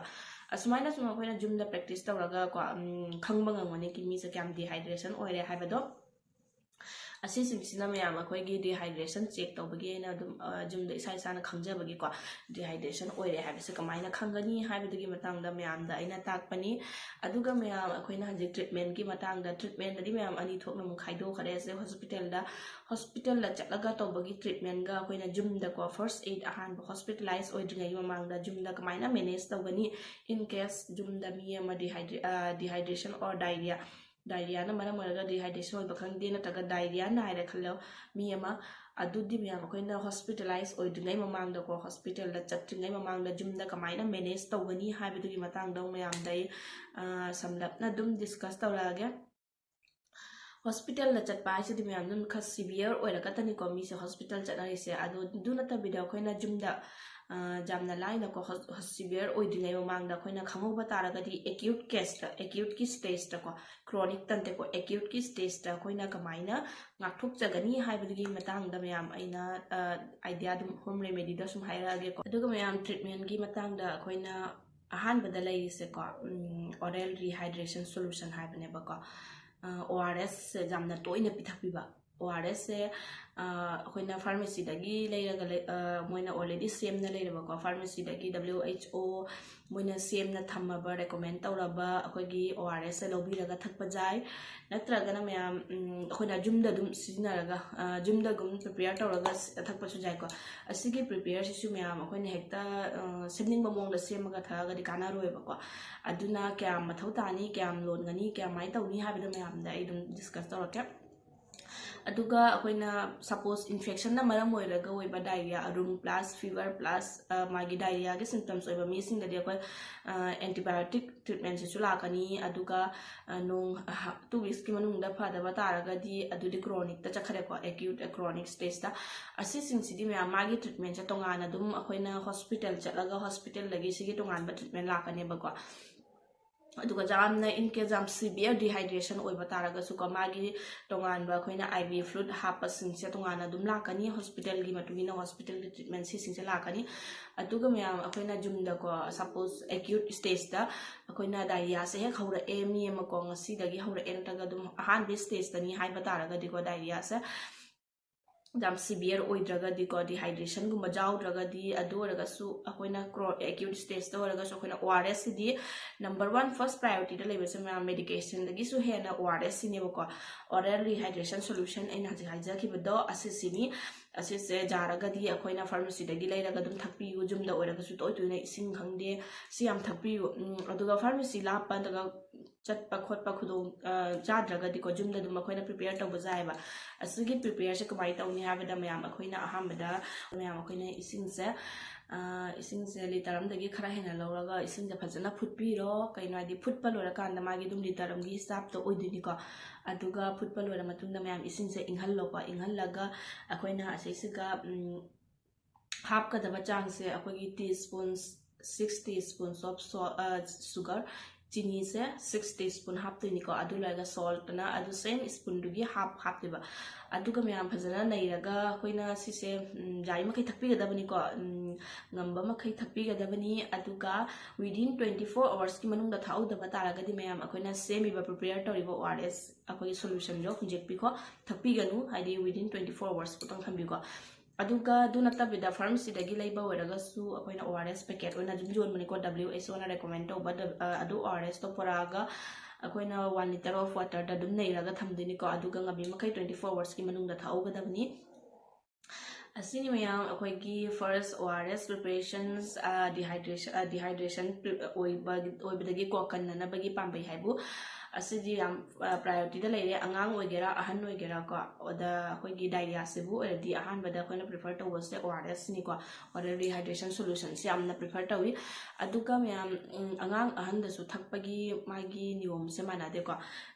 ꯑꯁꯨꯃꯥꯏꯅ ꯁꯨꯝ ꯑꯩꯈꯣꯏꯅ ꯌꯨꯝꯗ practice ꯇꯧꯔꯒ ꯀꯣ, ꯎꯝ, ꯈꯪꯕ ꯉꯝꯒꯅꯤ ꯀꯤ ꯃꯤꯁꯦ ꯀꯌꯥꯝ dehydration ꯑꯣꯏꯔꯦ ꯍꯥꯏꯕꯗꯣ꯫ ꯑꯁꯤꯁꯤꯡꯁꯤꯅ ꯃꯌꯥꯝ ꯑꯩꯈꯣꯏꯒꯤ dehydration check ꯇꯧꯕꯒꯤ ꯑꯩꯅ ꯑꯗꯨꯝ, ꯑ, ꯌꯨꯝꯗ ꯏꯁꯥ ꯏꯁꯥꯅ ꯈꯪꯖꯕꯒꯤꯀꯣ, dehydration ꯑꯣꯏꯔꯦ ꯍꯥꯏꯕꯁꯦ ꯀꯃꯥꯏꯅ ꯈꯪꯒꯅꯤ ꯍꯥꯏꯕꯗꯨꯒꯤ ꯃꯇꯥꯡꯗ ꯃꯌꯥꯝꯗ ꯑꯩꯅ ꯇꯥꯛꯄꯅꯤ꯫ ꯑꯗꯨꯒ ꯃꯌꯥꯝ ꯑꯩꯈꯣꯏꯅ ꯍꯧꯖꯤꯛ treatmentꯀꯤ ꯃꯇꯥꯡꯗ, treatmentꯗꯗꯤ ꯃꯌꯥꯝ ꯑꯅꯤ ꯊꯣꯛꯅ ꯑꯃꯨꯛ ꯈꯥꯏꯗꯣꯛꯈ꯭ꯔꯦ꯫ ꯑꯁꯤ hospitalꯗ, hospitalꯗ ꯆꯠꯂꯒ ꯇꯧꯕꯒꯤ treatmentꯒ ꯑꯩꯈꯣꯏꯅ ꯌꯨꯝꯗꯀꯣ first aid, ꯑꯍꯥꯟꯕ hospitalize ꯑꯣꯏꯗ꯭ꯔꯤꯉꯩꯒꯤ ꯃꯃꯥꯡꯗ ꯌꯨꯝꯗ ꯀꯃꯥꯏꯅ manage ꯇꯧꯒꯅꯤ in case ꯌꯨꯝꯗ ꯃꯤ ꯑꯃ dehydra-, ꯑ, dehydration or diarrhea, diarrheaꯅ ꯃꯔꯝ ꯑꯣꯏꯔꯒ dehydration ꯑꯣꯏꯕ ꯈꯪꯗꯦ, ꯅꯠꯇ꯭ꯔꯒ diarrhea ꯅꯥꯏꯔꯦ ꯈꯜꯂꯣ ꯃꯤ ꯑꯃ, ꯑꯗꯨꯗꯤ ꯃꯌꯥꯝ ꯑꯩꯈꯣꯏꯅ hospitalize ꯑꯣꯏꯗ꯭ꯔꯤꯉꯩ ꯃꯃꯥꯡꯗꯀꯣ, hospitalꯗ ꯆꯠꯇ꯭ꯔꯤꯉꯩ ꯃꯃꯥꯡꯗ ꯌꯨꯝꯗ ꯀꯃꯥꯏꯅ manage ꯇꯧꯒꯅꯤ ꯍꯥꯏꯕꯗꯨꯒꯤ ꯃꯇꯥꯡꯗ ꯑꯃꯨꯛ ꯃꯌꯥꯝꯗ ꯑꯩ, ꯑ, ꯁꯝꯂꯞꯅ ꯑꯗꯨꯝ discuss ꯇꯧꯔꯛꯑꯒꯦ꯫ ꯍꯣꯁꯄꯤꯇꯥꯜꯗ ꯆꯠꯄ ꯍꯥꯏꯁꯤꯗꯤ ꯃꯌꯥꯝ ꯑꯗꯨꯝ ꯈꯔ ꯁꯤꯚꯤꯌꯔ ꯑꯣꯏꯔꯒ ꯈꯛꯇꯅꯤꯀꯣ ꯃꯤꯁꯦ ꯍꯣꯁꯄꯤꯇꯥꯜ ꯆꯠꯅꯔꯤꯁꯦ꯫ ꯑꯗꯣ ꯑꯗꯨ ꯅꯠꯇꯕꯤꯗ ꯑꯩꯈꯣꯏꯅ ꯌꯨꯝꯗ, ꯑ, ꯌꯥꯝꯅ ꯂꯥꯏꯅꯀꯣ, ꯍꯣꯁ-, ꯁꯤꯚꯤꯌꯔ ꯑꯣꯏꯗ꯭ꯔꯤꯉꯩ ꯃꯃꯥꯡꯗ ꯑꯩꯈꯣꯏꯅ ꯈꯪꯍꯧꯕ ꯇꯥꯔꯒꯗꯤ ꯑꯦꯀ꯭ꯌꯨꯠ ꯀꯦꯁꯇ, ꯑꯦꯀ꯭ꯌꯨꯠꯀꯤ ꯁ꯭ꯇꯦꯖꯇꯀꯣ, ꯀ꯭ꯔꯣꯅꯤꯛꯇ ꯅꯠꯇꯦꯀꯣ, ꯑꯦꯀ꯭ꯌꯨꯠꯀꯤ ꯁ꯭ꯇꯦꯖꯇ ꯑꯩꯈꯣꯏꯅ ꯀꯃꯥꯏꯅ ꯉꯥꯛꯊꯣꯛꯆꯒꯅꯤ ꯍꯥꯏꯕꯗꯨꯒꯤ ꯃꯇꯥꯡꯗ ꯃꯌꯥꯝ ꯑꯩꯅ, ꯑ, ꯑꯥꯏꯗꯤꯌꯥ ꯑꯗꯨꯝ, ꯍꯣꯝ ꯔꯦꯃꯦꯗꯤꯗ ꯁꯨꯝ ꯍꯥꯏꯔꯛꯑꯒꯦꯀꯣ꯫ ꯑꯗꯨꯒ ꯃꯌꯥꯝ ꯇ꯭ꯔꯤꯠꯃꯦꯟꯒꯤ ꯃꯇꯥꯡꯗ ꯑꯩꯈꯣꯏꯅ ꯑꯍꯥꯟꯕꯗ ꯂꯩꯔꯤꯁꯦꯀꯣ, ꯎꯝ, oral rehydration solution ꯍꯥꯏꯕꯅꯦꯕꯀꯣ꯫ ꯑ, ꯑꯣ ꯑꯥꯔ ꯑꯦꯁꯁꯦ ꯌꯥꯝꯅ ꯇꯣꯏꯅ ꯄꯤꯊꯛꯄꯤꯕ꯫ ꯑꯣ ꯑꯥꯔ ꯑꯦꯁꯁꯦ, ꯑ, ꯑꯩꯈꯣꯏꯅ ꯐꯥꯔꯃꯥꯁꯤꯗꯒꯤ ꯂꯩꯔꯒ ꯂꯩ-, ꯑ, ꯃꯣꯏꯅ already ꯁꯦꯝꯅ ꯂꯩꯔꯕꯀꯣ, ꯐꯥꯔꯃꯥꯁꯤꯗꯒꯤ W H O ꯃꯣꯏꯅ ꯁꯦꯝꯅ ꯊꯝꯃꯕ, ꯔꯦꯀꯣꯃꯦꯟ ꯇꯧꯔꯕ ꯑꯩꯈꯣꯏꯒꯤ ꯑꯣ ꯑꯥꯔ ꯑꯦꯁꯁꯦ ꯂꯧꯕꯤꯔꯒ ꯊꯛꯄ ꯌꯥꯏ꯫ ꯅꯠꯇ꯭ꯔꯒꯅ ꯃꯌꯥꯝ, ꯎꯝ, ꯑꯩꯈꯣꯏꯅ ꯌꯨꯝꯗ ꯑꯗꯨꯝ ꯁꯤꯖꯤꯟꯅꯔꯒ, ꯑ, ꯌꯨꯝꯗ ꯑꯗꯨꯝ ꯄ꯭ꯔꯤꯄꯦꯌꯔ ꯇꯧꯔꯒ ꯁ-, ꯊꯛꯄꯁꯨ ꯌꯥꯏꯀꯣ꯫ ꯑꯁꯤꯒꯤ ꯄ꯭ꯔꯤꯄꯦꯌꯔꯁꯤꯁꯨ ꯃꯌꯥꯝ ꯑꯩꯈꯣꯏꯅ ꯍꯦꯛꯇ, ꯑ, ꯁꯦꯝꯅꯤꯡꯕ ꯃꯑꯣꯡꯗ ꯁꯦꯝꯃꯒ ꯊꯛꯑꯒꯗꯤ ꯀꯥꯟꯅꯔꯣꯏꯕꯀꯣ꯫ ꯑꯗꯨꯅ ꯀꯌꯥꯝ ꯃꯊꯧ ꯇꯥꯅꯤ, ꯀꯌꯥꯝ ꯂꯣꯟꯒꯅꯤ, ꯀꯌꯥꯝꯃꯥꯏꯅ ꯇꯧꯅꯤ ꯍꯥꯏꯕꯗꯣ ꯃꯌꯥꯝꯗ ꯑꯩ ꯑꯗꯨꯝ ꯗꯤꯁꯀꯁ ꯇꯧꯔꯛꯀꯦ꯫ ꯑꯗꯨꯒ ꯑꯩꯈꯣꯏꯅ ꯁꯄꯣꯁ ꯏꯟꯐꯦꯛꯁꯟꯅ ꯃꯔꯝ ꯑꯣꯏꯔꯒ ꯑꯣꯏꯕ diarrhoea, room plus fever plus, ꯑ, ꯃꯥꯒꯤ ꯗꯥꯏꯔꯤꯌꯥꯒꯤ ꯁꯤꯝꯇꯝꯁ ꯑꯣꯏꯕ ꯃꯤꯁꯤꯡꯗꯗꯤ ꯑꯩꯈꯣꯏ, ꯑ, ꯑꯦꯟꯇꯤꯕꯥꯌꯣꯇꯤꯛ ꯇ꯭ꯔꯤꯠꯃꯦꯟꯁꯤꯁꯨ ꯂꯥꯛꯀꯅꯤ꯫ ꯑꯗꯨꯒ, ꯑ, ꯅꯣꯡ, ꯑ, ꯇꯨ ꯋꯤꯛꯁꯀꯤ ꯃꯅꯨꯡꯗ ꯐꯗꯕ ꯇꯥꯔꯒꯗꯤ ꯑꯗꯨꯗꯤ ꯀ꯭ꯔꯣꯅꯤꯛꯇ ꯆꯠꯈ꯭ꯔꯦꯀꯣ, ꯑꯦꯀ꯭ꯌꯨꯠ ꯀ꯭ꯔꯣꯅꯤꯛ ꯁ꯭ꯇꯦꯖꯇ꯫ ꯑꯁꯤꯁꯤꯡꯁꯤꯗꯤ ꯃꯌꯥꯝ ꯃꯥꯒꯤ ꯇ꯭ꯔꯤꯠꯃꯦꯟꯁꯦ ꯇꯣꯉꯥꯟꯅ ꯑꯗꯨꯝ ꯑꯩꯈꯣꯏꯅ ꯍꯣꯁꯄꯤꯇꯥꯜ ꯆꯠꯂꯒ ꯍꯣꯁꯄꯤꯇꯥꯜꯗꯒꯤ ꯁꯤꯒꯤ ꯇꯣꯉꯥꯟꯕ ꯇ꯭ꯔꯤꯠꯃꯦꯟ ꯂꯥꯛꯀꯅꯦꯕꯀꯣ꯫ ꯑꯗꯨꯒ ꯌꯥꯝꯅ in case ꯌꯥꯝ ꯁꯤꯚꯤꯌꯔ ꯗꯤꯍꯥꯏꯗ꯭ꯔꯦꯁꯟ ꯑꯣꯏꯕ ꯇꯥꯔꯒꯁꯨꯀꯣ, ꯃꯥꯒꯤ ꯇꯣꯉꯥꯟꯕ ꯑꯩꯈꯣꯏꯅ I V fluid ꯍꯥꯞꯄꯁꯤꯡꯁꯦ ꯇꯣꯉꯥꯟꯅ ꯑꯗꯨꯝ ꯂꯥꯛꯀꯅꯤ, ꯍꯣꯁꯄꯤꯇꯥꯜꯒꯤ ꯃꯇꯨꯡ ꯏꯟꯅ ꯍꯣꯁꯄꯤꯇꯥꯜꯒꯤ ꯇ꯭ꯔꯤꯠꯃꯦꯟ ꯁꯤꯁꯤꯡꯁꯦ ꯂꯥꯛꯀꯅꯤ꯫ ꯑꯗꯨꯒ ꯃꯌꯥꯝ ꯑꯩꯈꯣꯏꯅ ꯌꯨꯝꯗꯀꯣ, ꯁꯄꯣꯁ ꯑꯦꯀ꯭ꯌꯨꯠ ꯁ꯭ꯇꯦꯖꯇ ꯑꯩꯈꯣꯏꯅ ꯗꯥꯏꯔꯤꯌꯥꯁꯦ ꯍꯦꯛ ꯍꯧꯔꯛꯑꯦ, ꯃꯤ ꯑꯃꯀꯣ ꯉꯁꯤꯗꯒꯤ ꯍꯧꯔꯛꯑꯦ ꯅꯠꯇ꯭ꯔꯒ ꯑꯗꯨꯝ ꯑꯍꯥꯟꯕ ꯁ꯭ꯇꯦꯖꯇꯅꯤ ꯍꯥꯏꯕ ꯇꯥꯔꯒꯗꯤꯀꯣ, ꯗꯥꯏꯔꯤꯌꯥꯁꯦ ꯌꯥꯝ ꯁꯤꯚꯤꯌꯔ ꯑꯣꯏꯗ꯭ꯔꯒꯗꯤꯀꯣ, ꯗꯤꯍꯥꯏꯗ꯭ꯔꯦꯁꯟꯒꯨꯝꯕ ꯌꯥꯎꯗ꯭ꯔꯒꯗꯤ, ꯑꯗꯨ ꯑꯣꯏꯔꯒꯁꯨ ꯑꯩꯈꯣꯏꯅ ꯀ꯭ꯔꯣ-, ꯑꯦꯀ꯭ꯌꯨꯠ ꯁ꯭ꯇꯦꯖꯇ ꯑꯣꯏꯔꯒꯁꯨ ꯑꯩꯈꯣꯏꯅ ꯑꯣ ꯑꯥꯔ ꯑꯦꯁ ꯁꯤꯗꯤ ꯅꯝꯕꯔ ꯋꯥꯟ ꯐꯥꯔꯁ ꯄ꯭ꯔꯥꯏꯌꯣꯔꯤꯇꯤꯗ ꯂꯩꯕꯁꯦ ꯃꯌꯥꯝ ꯃꯦꯗꯤꯀꯦꯁꯟꯗꯒꯤꯁꯨ ꯍꯦꯟꯅ ꯑꯣ ꯑꯥꯔ ꯑꯦꯁ ꯁꯤꯅꯦꯕꯀꯣ꯫ Oral rehydration solution ꯑꯩꯅ ꯍꯧꯖꯤꯛ ꯍꯥꯏꯖꯈꯤꯕꯗꯣ ꯑꯁꯤꯁꯤꯅꯤ꯫ ꯑꯁꯤꯁꯦ ꯌꯥꯔꯒꯗꯤ ꯑꯩꯈꯣꯏꯅ ꯐꯥꯔꯃꯥꯁꯤꯗꯒꯤ ꯂꯩꯔꯒ ꯑꯗꯨꯝ ꯊꯛꯄꯤꯌꯨ, ꯌꯨꯝꯗ ꯑꯣꯏꯔꯒꯁꯨ ꯇꯣꯏ ꯇꯣꯏꯅ ꯏꯁꯤꯡ ꯈꯪꯗꯦ, ꯁꯤ ꯌꯥꯝ ꯊꯛꯄꯤꯌꯨ꯫ ꯎꯝ, ꯑꯗꯨꯒ ꯐꯥꯔꯃꯥꯁꯤ ꯂꯥꯞꯄ ꯅꯠꯇ꯭ꯔꯒ ꯆꯠꯄ ꯈꯣꯠꯄ ꯈꯨꯗꯣꯡ ꯆꯥꯗ꯭ꯔꯒꯗꯤꯀꯣ, ꯌꯨꯝꯗ ꯑꯗꯨꯝ ꯑꯩꯈꯣꯏꯅ ꯄ꯭ꯔꯤꯄꯦꯌꯔ ꯇꯧꯕ ꯌꯥꯏꯑꯕ꯫ ꯑꯁꯤꯒꯤ ꯄ꯭ꯔꯤꯄꯦꯌꯔꯁꯦ ꯀꯃꯥꯏꯅ ꯇꯧꯅꯤ ꯍꯥꯏꯕꯗ, ꯃꯌꯥꯝ ꯑꯩꯈꯣꯏꯅ ꯑꯍꯥꯟꯕꯗ ꯃꯌꯥꯝ ꯑꯩꯈꯣꯏꯅ ꯏꯁꯤꯡꯁꯦ ꯏꯁꯤꯡꯁꯦ ꯂꯤꯇꯔ ꯑꯃꯗꯒꯤ ꯈꯔ ꯍꯦꯟꯅ ꯂꯧꯔꯒ ꯏꯁꯤꯡꯁꯦ ꯐꯖꯅ ꯐꯨꯠꯄꯤꯔꯣ꯫ ꯀꯩꯅꯣ ꯍꯥꯏꯗꯤ, ꯐꯨꯠꯄ ꯂꯣꯏꯔꯀꯥꯟꯗ ꯃꯥꯒꯤ ꯑꯗꯨꯝ ꯂꯤꯇꯔ ꯑꯃꯒꯤ ꯍꯤꯁꯥꯞꯇ ꯑꯣꯏꯗꯣꯏꯅꯤꯀꯣ꯫ ꯑꯗꯨꯒ ꯐꯨꯠꯄ ꯂꯣꯏꯔ ꯃꯇꯨꯡꯗ ꯃꯌꯥꯝ ꯏꯁꯤꯡꯁꯦ ꯏꯪꯍꯜꯂꯣꯀꯣ꯫ ꯏꯪꯍꯜꯂꯒ ꯑꯩꯈꯣꯏꯅ ꯑꯁꯤꯁꯤꯒ ꯍꯥꯞꯀꯗꯕ ꯆꯥꯡꯁꯦ ꯑꯩꯈꯣꯏꯒꯤ tea spoons, six tea spoons of sugar, ꯆꯤꯅꯤꯁꯦ six tea spoon ꯍꯥꯞꯇꯣꯏꯅꯤꯀꯣ꯫ ꯑꯗꯨ ꯂꯣꯏꯔꯒ ꯁꯣꯜꯠꯅ ꯑꯗꯨ ꯁꯦꯝ ꯏꯁꯄꯨꯟꯗꯨꯒꯤ ꯍꯥꯞ ꯍꯥꯞꯇꯣꯏꯕ꯫ ꯑꯗꯨꯒ ꯃꯌꯥꯝ ꯐꯖꯅ ꯅꯩꯔꯒ ꯑꯩꯈꯣꯏꯅ ꯁꯤꯁꯦ ꯌꯥꯔꯤꯃꯈꯩ ꯊꯛꯄꯤꯒꯗꯕꯅꯤꯀꯣ꯫ ꯉꯝꯕ ꯃꯈꯩ ꯊꯛꯄꯤꯒꯗꯕꯅꯤ꯫ ꯑꯗꯨꯒ within twenty four hoursꯀꯤ ꯃꯅꯨꯡꯗ ꯊꯛꯍꯧꯗꯕ ꯇꯥꯔꯒꯗꯤ, ꯃꯌꯥꯝ ꯑꯩꯈꯣꯏꯅ ꯁꯦꯝꯃꯤꯕ, ꯄ꯭ꯔꯤꯄꯦꯌꯔ ꯇꯧꯔꯤꯕ O R S ꯑꯩꯈꯣꯏꯒꯤ solutionꯗꯣ ꯍꯨꯟꯖꯦꯛꯄꯤꯈꯣ, ꯊꯛꯄꯤꯒꯅꯨ꯫ ꯍꯥꯏꯗꯤ, within twenty four hours ꯈꯛꯇꯪ ꯊꯝꯕꯤꯀꯣ꯫ ꯑꯗꯨꯒ ꯑꯗꯨ ꯅꯠꯇꯕꯤꯗ, ꯐꯥꯔꯃꯥꯁꯤꯗꯒꯤ ꯂꯩꯕ ꯑꯣꯏꯔꯒꯁꯨ ꯑꯩꯈꯣꯏꯅ O R S packet ꯑꯣꯏꯅ ꯑꯗꯨꯝ ꯌꯣꯟꯕꯅꯤꯀꯣ, W H Oꯅ recommend ꯇꯧꯕ꯫ ꯑꯗꯨ O R Sꯇꯣ ꯄꯨꯔꯛꯑꯒ ꯑꯩꯈꯣꯏꯅ one litre of waterꯗ ꯑꯗꯨꯝ ꯅꯩꯔꯒ ꯊꯝꯗꯣꯏꯅꯤꯀꯣ꯫ ꯑꯗꯨꯒ ꯉꯝꯃꯤ ꯃꯈꯩ twenty four hoursꯀꯤ ꯃꯅꯨꯡꯗ ꯊꯛꯍꯧꯒꯗꯕꯅꯤ꯫ ꯑꯁꯤꯅꯤ ꯃꯌꯥꯝ ꯑꯩꯈꯣꯏꯒꯤ first O R S preparations, dehydration, dehydration ꯑꯣꯏꯕ, ꯑꯣꯏꯕꯗꯒꯤꯀꯣ ꯀꯟꯅꯅꯕꯒꯤ ꯄꯥꯝꯕꯩ ꯍꯥꯏꯕꯨ꯫ ꯑꯁꯤꯗꯤ ꯌꯥꯝ priorityꯗ ꯂꯩꯔꯦ, ꯑꯉꯥꯡ ꯑꯣꯏꯒꯦꯔꯥ ꯑꯍꯟ ꯑꯣꯏꯒꯦꯔꯥꯀꯣ꯫ ꯑꯗ ꯑꯩꯈꯣꯏꯒꯤ diarrheaꯁꯤꯕꯨ ꯑꯣꯏꯔꯗꯤ, ꯑꯍꯥꯟꯕꯗ ꯑꯩꯈꯣꯏꯅ prefer ꯇꯧꯕꯁꯦ O R Sꯅꯤꯀꯣ, oral rehydration solutionꯁꯦ ꯌꯥꯝꯅ prefer ꯇꯧꯏ꯫ ꯑꯗꯨꯒ ꯃꯌꯥꯝ, ꯑꯉꯥꯡ ꯑꯍꯟꯗꯁꯨ ꯊꯛꯄꯒꯤ ꯃꯥꯒꯤ ꯅꯤꯌꯣꯝꯁꯦ ꯃꯥꯟꯅꯗꯦꯀꯣ꯫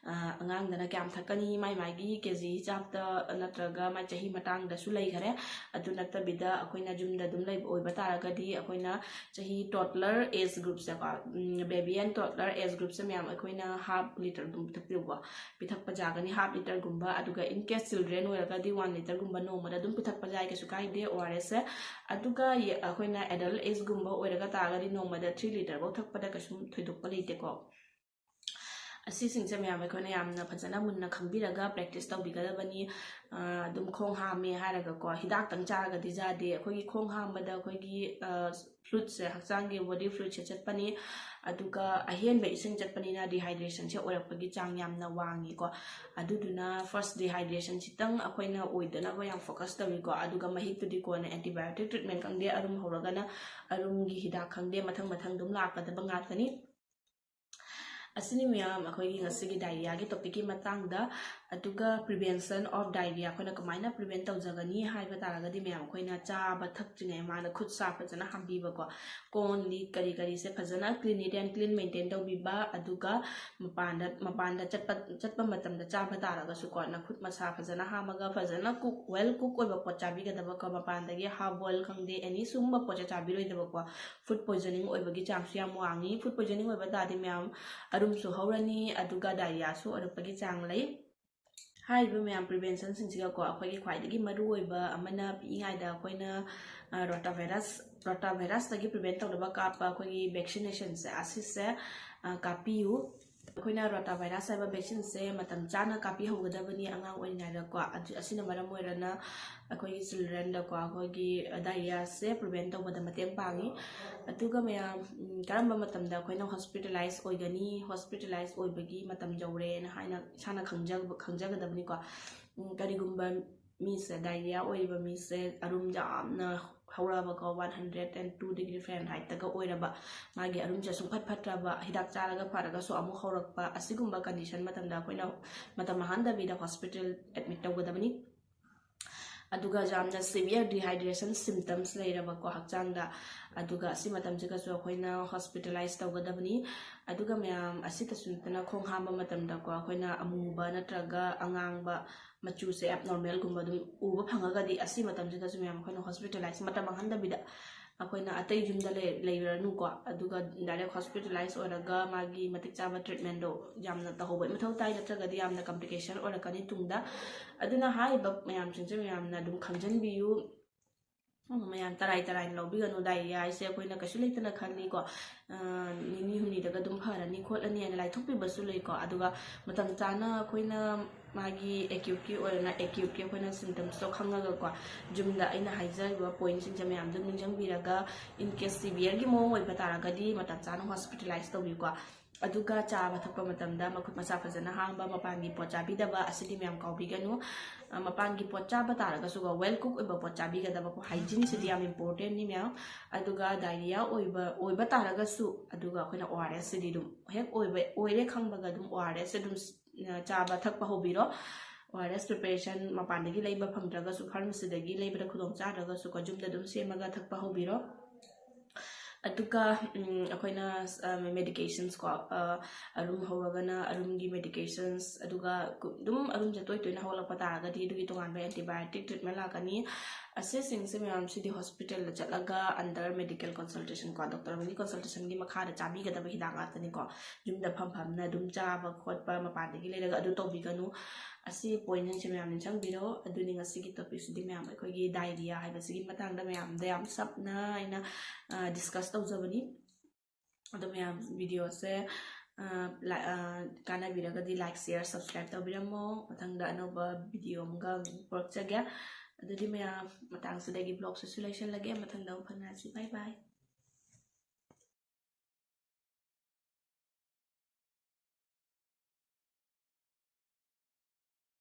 ꯑꯉꯥꯡꯗꯅ ꯀꯌꯥꯝ ꯊꯛꯀꯅꯤ, ꯃꯥꯏ ꯃꯥꯒꯤ ꯀꯦ ꯖꯤ ꯍꯤꯁꯥꯞꯇ ꯅꯠꯇ꯭ꯔꯒ ꯃꯥꯏ ꯆꯍꯤ ꯃꯇꯥꯡꯗꯁꯨ ꯂꯩꯈꯔꯦ꯫ ꯑꯗꯨ ꯅꯠꯇꯕꯤꯗ, ꯑꯩꯈꯣꯏꯅ ꯌꯨꯝꯗ ꯑꯗꯨꯝ ꯂꯩꯕ ꯑꯣꯏꯕ ꯇꯥꯔꯒꯗꯤ, ꯑꯩꯈꯣꯏꯅ ꯆꯍꯤ toddler age groupꯁꯦꯀꯣ, baby and toddler age groupꯁꯦ ꯃꯌꯥꯝ ꯑꯩꯈꯣꯏꯅ half litre ꯑꯗꯨꯝ ꯄꯤꯊꯛꯄꯤꯌꯨꯀꯣ꯫ ꯄꯤꯊꯛꯄ ꯌꯥꯒꯅꯤ, half litreꯒꯨꯝꯕ꯫ ꯑꯗꯨꯒ in case children ꯑꯣꯏꯔꯒꯗꯤ one litreꯒꯨꯝꯕ ꯅꯣꯡꯃꯗ ꯑꯗꯨꯝ ꯄꯤꯊꯛꯄ ꯌꯥꯏ, ꯀꯩꯁꯨ ꯀꯥꯏꯗꯦ O R Sꯁꯦ꯫ ꯑꯗꯨꯒ ꯑꯩꯈꯣꯏꯅ adult ageꯒꯨꯝꯕ ꯑꯣꯏꯔꯒ ꯇꯥꯔꯒꯗꯤ ꯅꯣꯡꯃꯗ three litreꯐꯧ ꯊꯛꯄꯗ ꯀꯩꯁꯨꯝ ꯊꯣꯏꯗꯣꯛꯄ ꯂꯩꯇꯦꯀꯣ꯫ ꯑꯁꯤꯁꯤꯡꯁꯦ ꯃꯌꯥꯝ ꯑꯩꯈꯣꯏꯅ ꯌꯥꯝꯅ ꯐꯖꯅ ꯃꯨꯟꯅ ꯈꯪꯕꯤꯔꯒ practice ꯇꯧꯕꯤꯒꯗꯕꯅꯤ꯫ ꯑꯗꯨꯝ ꯈꯣꯡ ꯍꯥꯝꯃꯦ ꯍꯥꯏꯔꯒꯀꯣ, ꯍꯤꯗꯥꯛꯇꯪ ꯆꯥꯔꯒꯗꯤ ꯌꯥꯗꯦ꯫ ꯑꯩꯈꯣꯏꯒꯤ ꯈꯣꯡ ꯍꯥꯝꯕꯗ ꯑꯩꯈꯣꯏꯒꯤ fluidꯁꯦ, ꯍꯛꯆꯥꯡꯒꯤ body fluidꯁꯦ ꯆꯠꯄꯅꯤ꯫ ꯑꯗꯨꯒ ꯑꯍꯦꯟꯕ ꯏꯁꯤꯡ ꯆꯠꯄꯅꯤꯅ dehydrationꯁꯦ ꯑꯣꯏꯔꯛꯄꯒꯤ ꯆꯥꯡ ꯌꯥꯝꯅ ꯋꯥꯡꯉꯤꯀꯣ꯫ ꯑꯗꯨꯗꯨꯅ first dehydrationꯁꯤꯇꯪ ꯑꯩꯈꯣꯏꯅ ꯑꯣꯏꯗꯅꯕ ꯌꯥꯝ focus ꯇꯧꯏꯀꯣ꯫ ꯑꯗꯨꯒ ꯃꯍꯤꯛꯇꯨꯗꯤ ꯀꯣꯟꯅ antibiotic treatment ꯈꯪꯗꯦ, ꯑꯔꯨꯝ ꯍꯧꯔꯒꯅ ꯑꯔꯨꯝꯒꯤ ꯍꯤꯗꯥꯛ ꯈꯪꯗꯦ, ꯃꯊꯪ ꯃꯊꯪ ꯑꯗꯨꯝ ꯂꯥꯛꯀꯗꯕ ꯉꯥꯛꯇꯅꯤ꯫ ꯑꯁꯤꯅꯤ ꯃꯌꯥꯝ ꯑꯩꯈꯣꯏꯒꯤ ꯉꯁꯤꯒꯤ diarrheaꯒꯤ topicꯀꯤ ꯃꯇꯥꯡꯗ꯫ ꯑꯗꯨꯒ prevention of diarrhea ꯑꯩꯈꯣꯏꯅ ꯀꯃꯥꯏꯅ prevent ꯇꯧꯖꯒꯅꯤ ꯍꯥꯏꯕ ꯇꯥꯔꯒꯗꯤ, ꯃꯌꯥꯝ ꯑꯩꯈꯣꯏꯅ ꯆꯥꯕ ꯊꯛꯇ꯭ꯔꯤꯉꯩ ꯃꯃꯥꯡꯗ ꯈꯨꯠ ꯁꯥ ꯐꯖꯅ ꯍꯥꯝꯕꯤꯕꯀꯣ, ꯀꯣꯟ ꯂꯤꯛ ꯀꯔꯤ ꯀꯔꯤꯁꯦ ꯐꯖꯅ clean, neat and clean maintain ꯇꯧꯕꯤꯕ꯫ ꯑꯗꯨꯒ ꯃꯄꯥꯟꯗ ꯃꯄꯥꯟꯗ ꯆꯠꯄ ꯆꯠꯄ ꯃꯇꯝꯗ ꯆꯥꯕ ꯇꯥꯔꯒꯁꯨꯀꯣ, ꯅꯈꯨꯠ ꯃꯁꯥ ꯐꯖꯅ ꯍꯥꯝꯃꯒ ꯐꯖꯅ cook, well cook ꯑꯣꯏꯕ ꯄꯣꯠ ꯆꯥꯕꯤꯒꯗꯕꯀꯣ꯫ ꯃꯄꯥꯟꯗꯒꯤ half boil ꯈꯪꯗꯦ, any ꯁꯨꯝꯕ ꯄꯣꯠꯁꯦ ꯆꯥꯕꯤꯔꯣꯏꯗꯕꯀꯣ꯫ Food poisoning ꯑꯣꯏꯕꯒꯤ chanceꯁꯨ ꯌꯥꯝ ꯋꯥꯡꯉꯤ꯫ Food poisoning ꯑꯣꯏꯕ ꯇꯥꯔꯗꯤ ꯃꯌꯥꯝ ꯑꯔꯨꯝꯁꯨ ꯍꯧꯔꯅꯤ, ꯑꯗꯨꯒ diarrheaꯁꯨ ꯑꯣꯏꯔꯛꯄꯒꯤ ꯆꯥꯡ ꯂꯩ꯫ ꯍꯥꯏꯔꯤꯕ ꯃꯌꯥꯝ preventionꯁꯤꯡꯁꯤꯒꯀꯣ, ꯑꯩꯈꯣꯏꯒꯤ ꯈ꯭ꯋꯥꯏꯗꯒꯤ ꯃꯔꯨꯑꯣꯏꯕ ꯑꯃꯅ, ꯄꯤꯛꯏꯉꯩꯗ ꯑꯩꯈꯣꯏꯅ, ꯑ, rotavirus, rotavirusꯇꯒꯤ prevent ꯇꯧꯅꯕ ꯀꯥꯞꯄ ꯑꯩꯈꯣꯏꯒꯤ vaccinationꯁꯦ, ꯑꯁꯤꯁꯦ, ꯑ, ꯀꯥꯞꯄꯤꯌꯨ꯫ ꯑꯩꯈꯣꯏꯅ rotavirus ꯍꯥꯏꯕ vaccineꯁꯦ ꯃꯇꯝ ꯆꯥꯅ ꯀꯥꯞꯄꯤꯍꯧꯒꯗꯕꯅꯤ ꯑꯉꯥꯡ ꯑꯣꯏꯔꯤꯉꯩꯗꯀꯣ꯫ ꯑꯗꯨ, ꯑꯁꯤꯅ ꯃꯔꯝ ꯑꯣꯏꯔꯒ ꯑꯩꯈꯣꯏꯒꯤ childrenꯗꯀꯣ, ꯑꯩꯈꯣꯏꯒꯤ diarrheaꯁꯦ prevent ꯇꯧꯕꯗ ꯃꯇꯦꯡ ꯄꯥꯡꯉꯤ꯫ ꯑꯗꯨꯒ ꯃꯌꯥꯝ, ꯎꯝ, ꯀꯔꯝꯕ ꯃꯇꯝꯗ ꯑꯩꯈꯣꯏꯅ hospitalize ꯑꯣꯏꯒꯅꯤ, hospitalize ꯑꯣꯏꯕꯒꯤ ꯃꯇꯝ ꯌꯧꯔꯦꯅ ꯍꯥꯏꯅ ꯏꯁꯥꯅ ꯈꯪꯖ-, ꯈꯪꯖꯒꯗꯕꯅꯤꯀꯣ꯫ ꯎꯝ, ꯀꯔꯤꯒꯨꯝꯕ ꯃꯤꯁꯦ, diarrhea ꯑꯣꯏꯔꯤꯕ ꯃꯤꯁꯦ ꯑꯔꯨꯝ ꯌꯥꯝꯅ ꯍꯧꯔꯛꯑꯕꯀꯣ, one hundred and two degree Fahrenheightꯇꯒ ꯑꯣꯏꯔꯕ, ꯃꯥꯒꯤ ꯑꯔꯨꯝꯁꯦ ꯁꯨꯡꯐꯠ ꯐꯠꯇ꯭ꯔꯕ, ꯍꯤꯗꯥꯛ ꯆꯥꯔꯒ ꯐꯔꯒꯁꯨ ꯑꯃꯨꯛ ꯍꯧꯔꯛꯄ, ꯑꯁꯤꯒꯨꯝꯕ condition ꯃꯇꯝꯗ ꯑꯩꯈꯣꯏꯅ ꯃꯇꯝ ꯃꯥꯡꯍꯟꯗꯕꯤꯗ hospital admit ꯇꯧꯒꯗꯕꯅꯤ꯫ ꯑꯗꯨꯒ ꯌꯥꯝꯅ severe dehydration symptoms ꯂꯩꯔꯕꯀꯣ ꯍꯛꯆꯥꯡꯗ, ꯑꯗꯨꯒ ꯑꯁꯤ ꯃꯇꯝꯁꯤꯒꯁꯨ ꯑꯩꯈꯣꯏꯅ hospitalize ꯇꯧꯒꯗꯕꯅꯤ꯫ ꯑꯗꯨꯒ ꯃꯌꯥꯝ, ꯑꯁꯤꯇꯁꯨ ꯅꯠꯇꯅ, ꯈꯣꯡ ꯍꯥꯝꯕ ꯃꯇꯝꯗꯀꯣ ꯑꯩꯈꯣꯏꯅ ꯑꯃꯨꯕ ꯅꯠꯇ꯭ꯔꯒ ꯑꯉꯥꯡꯕ ꯃꯆꯨꯁꯦ abnormalꯒꯨꯝꯕ ꯑꯗꯨꯝ ꯎꯕ ꯐꯪꯉꯒꯗꯤ, ꯑꯁꯤ ꯃꯇꯝꯁꯤꯗꯁꯨ ꯃꯌꯥꯝ ꯑꯩꯈꯣꯏꯅ hospitalize ꯃꯇꯝ ꯃꯥꯡꯍꯟꯗꯕꯤꯗ ꯑꯩꯈꯣꯏꯅ ꯑꯇꯩ ꯌꯨꯝꯗ ꯂꯩ-, ꯂꯩꯔꯅꯨꯀꯣ, ꯑꯗꯨꯒ direct hospitalize ꯑꯣꯏꯔꯒ ꯃꯥꯒꯤ ꯃꯇꯤꯛ ꯆꯥꯕ treatmentꯗꯣ ꯌꯥꯝꯅ ꯇꯧꯍꯧꯕ ꯃꯊꯧ ꯇꯥꯏ, ꯅꯠꯇ꯭ꯔꯒꯗꯤ ꯌꯥꯝꯅ complication ꯑꯣꯏꯔꯛꯀꯅꯤ ꯇꯨꯡꯗ꯫ ꯑꯗꯨꯅ ꯍꯥꯏꯔꯤꯕ ꯃꯌꯥꯝꯁꯤꯡꯁꯦ ꯃꯌꯥꯝꯅ ꯑꯗꯨꯝ ꯈꯪꯖꯤꯟꯕꯤꯌꯨ꯫ ꯎꯝ, ꯃꯌꯥꯝ ꯇꯔꯥꯏ ꯇꯔꯥꯏꯅ ꯂꯧꯕꯤꯒꯅꯨ꯫ Diarrhea ꯍꯥꯏꯁꯦ ꯑꯩꯈꯣꯏꯅ ꯀꯩꯁꯨ ꯂꯩꯇꯅ ꯈꯜꯂꯤꯀꯣ, ꯑ, ꯅꯤꯅꯤ ꯍꯨꯝꯅꯤꯗꯒ ꯑꯗꯨꯝ ꯐꯔꯅꯤ ꯈꯣꯠꯂꯅꯤ ꯍꯥꯏꯅ ꯂꯥꯏꯊꯣꯛꯄꯤꯕꯁꯨ ꯂꯩꯀꯣ꯫ ꯑꯗꯨꯒ ꯃꯇꯝ ꯆꯥꯅ ꯑꯩꯈꯣꯏꯅ ꯃꯥꯒꯤ acuteꯀꯤ ꯑꯣꯏꯔꯒꯅ acuteꯀꯤ ꯑꯩꯈꯣꯏꯅ symptomsꯇꯣ ꯈꯪꯉꯒꯀꯣ, ꯌꯨꯝꯗ ꯑꯩꯅ ꯍꯥꯏꯖꯔꯤꯕ pointꯁꯤꯡꯁꯦ ꯃꯌꯥꯝꯗꯨ ꯅꯤꯡꯁꯤꯡꯕꯤꯔꯒ, in case severeꯒꯤ ꯃꯑꯣꯡ ꯑꯣꯏꯕ ꯇꯥꯔꯒꯗꯤ ꯃꯇꯝ ꯆꯥꯅ hospitalize ꯇꯧꯕꯤꯌꯨꯀꯣ꯫ ꯑꯗꯨꯒ ꯆꯥꯕ ꯊꯛꯄ ꯃꯇꯝꯗ ꯃꯈꯨꯠ ꯃꯁꯥ ꯐꯖꯅ ꯍꯥꯝꯕ, ꯃꯄꯥꯟꯒꯤ ꯄꯣꯠ ꯆꯥꯕꯤꯗꯕ ꯑꯁꯤꯗꯤ ꯃꯌꯥꯝ ꯀꯥꯎꯕꯤꯒꯅꯨ꯫ ꯑ, ꯃꯄꯥꯟꯒꯤ ꯄꯣꯠ ꯆꯥꯕ ꯇꯥꯔꯒꯁꯨꯀꯣ, well cook ꯑꯣꯏꯕ ꯄꯣꯠ ꯆꯥꯕꯤꯒꯗꯕꯀꯣ꯫ Hygiene ꯁꯤꯗꯤ ꯌꯥꯝ important ꯅꯤ ꯃꯌꯥꯝ꯫ ꯑꯗꯨꯒ diarrhea ꯑꯣꯏꯕ, ꯑꯣꯏꯕ ꯇꯥꯔꯒꯁꯨ, ꯑꯗꯨꯒ ꯑꯩꯈꯣꯏꯅ O R S ꯁꯤꯗꯤ ꯑꯗꯨꯝ ꯍꯦꯛ ꯑꯣꯏꯕ, ꯑꯣꯏꯔꯦ ꯈꯪꯕꯒ ꯑꯗꯨꯝ O R S ꯑꯗꯨꯝ, ꯑ, ꯆꯥꯕ ꯊꯛꯄ ꯍꯧꯕꯤꯔꯣ꯫ O R S preparation ꯃꯄꯥꯟꯗꯒꯤ ꯂꯩꯕ ꯐꯪꯗ꯭ꯔꯒꯁꯨ, pharmacy ꯗꯒꯤ ꯂꯩꯕꯗ ꯈꯨꯗꯣꯡ ꯆꯥꯗ꯭ꯔꯒꯁꯨꯀꯣ, ꯌꯨꯝꯗ ꯑꯗꯨꯝ ꯁꯦꯝꯃꯒ ꯊꯛꯄ ꯍꯧꯕꯤꯔꯣ꯫ ꯑꯗꯨꯒ, ꯎꯝ, ꯑꯩꯈꯣꯏꯅ, ꯑ, medications ꯀꯣ, ꯑ, ꯑꯔꯨꯝ ꯍꯧꯔꯒꯅ ꯑꯔꯨꯝꯒꯤ medications, ꯑꯗꯨꯒ ꯀꯨ-, ꯑꯗꯨꯝ ꯑꯔꯨꯝꯁꯦ ꯇꯣꯏ ꯇꯣꯏꯅ ꯍꯧꯒꯠꯂꯛꯄ ꯇꯥꯔꯒꯗꯤ ꯑꯗꯨꯒꯤ ꯇꯣꯉꯥꯟꯕ antibiotic treatment ꯂꯥꯛꯀꯅꯤ꯫ ꯑꯁꯤꯁꯤꯡꯁꯦ ꯃꯌꯥꯝꯁꯤꯗꯤ hospital ꯗ ꯆꯠꯂꯒ under medical consultation ꯀꯣ, doctor ꯑꯃꯒꯤ consultation ꯒꯤ ꯃꯈꯥꯗ ꯆꯥꯕꯤꯒꯗꯕ ꯍꯤꯗꯥꯛ ꯉꯥꯛꯇꯅꯤꯀꯣ꯫ ꯌꯨꯝꯗ ꯐꯝ ꯐꯝꯅ ꯑꯗꯨꯝ ꯆꯥꯕ ꯈꯣꯠꯄ, ꯃꯄꯥꯟꯗꯒꯤ ꯂꯩꯔꯒ ꯑꯗꯨ ꯇꯧꯕꯤꯒꯅꯨ꯫ ꯑꯁꯤ point ꯁꯤꯡꯁꯦ ꯃꯌꯥꯝ ꯅꯤꯡꯁꯤꯡꯕꯤꯔꯣ꯫ ꯑꯗꯨꯅꯤ ꯉꯁꯤꯒꯤ topic ꯁꯤꯗꯤ ꯃꯌꯥꯝ ꯑꯩꯈꯣꯏꯒꯤ diarrhea ꯍꯥꯏꯕꯁꯤꯒꯤ ꯃꯇꯥꯡꯗ ꯃꯌꯥꯝꯗ ꯌꯥꯝ ꯁꯞꯅ ꯑꯩꯅ, ꯑ, discuss ꯇꯧꯖꯕꯅꯤ꯫ ꯑꯗꯣ ꯃꯌꯥꯝ video ꯁꯦ, ꯑ, ꯂꯥꯏ-, ꯑ, ꯀꯥꯟꯅꯕꯤꯔꯒꯗꯤ like, share, subscribe ꯇꯧꯕꯤꯔꯝꯃꯣ꯫ ꯃꯊꯪꯗ ꯑꯅꯧꯕ video ꯑꯃꯒ ꯑꯃꯨꯛ ꯄꯨꯔꯛꯆꯒꯦ꯫ ꯑꯗꯨꯗꯤ ꯃꯌꯥꯝ ꯃꯇꯥꯡꯁꯤꯗꯒꯤ vlog ꯁꯤꯁꯨ ꯂꯣꯏꯁꯤꯜꯂꯒꯦ꯫ ꯃꯊꯪꯗ ꯑꯃꯨꯛ ꯐꯪꯅꯔꯁꯤ꯫ Bye bye꯫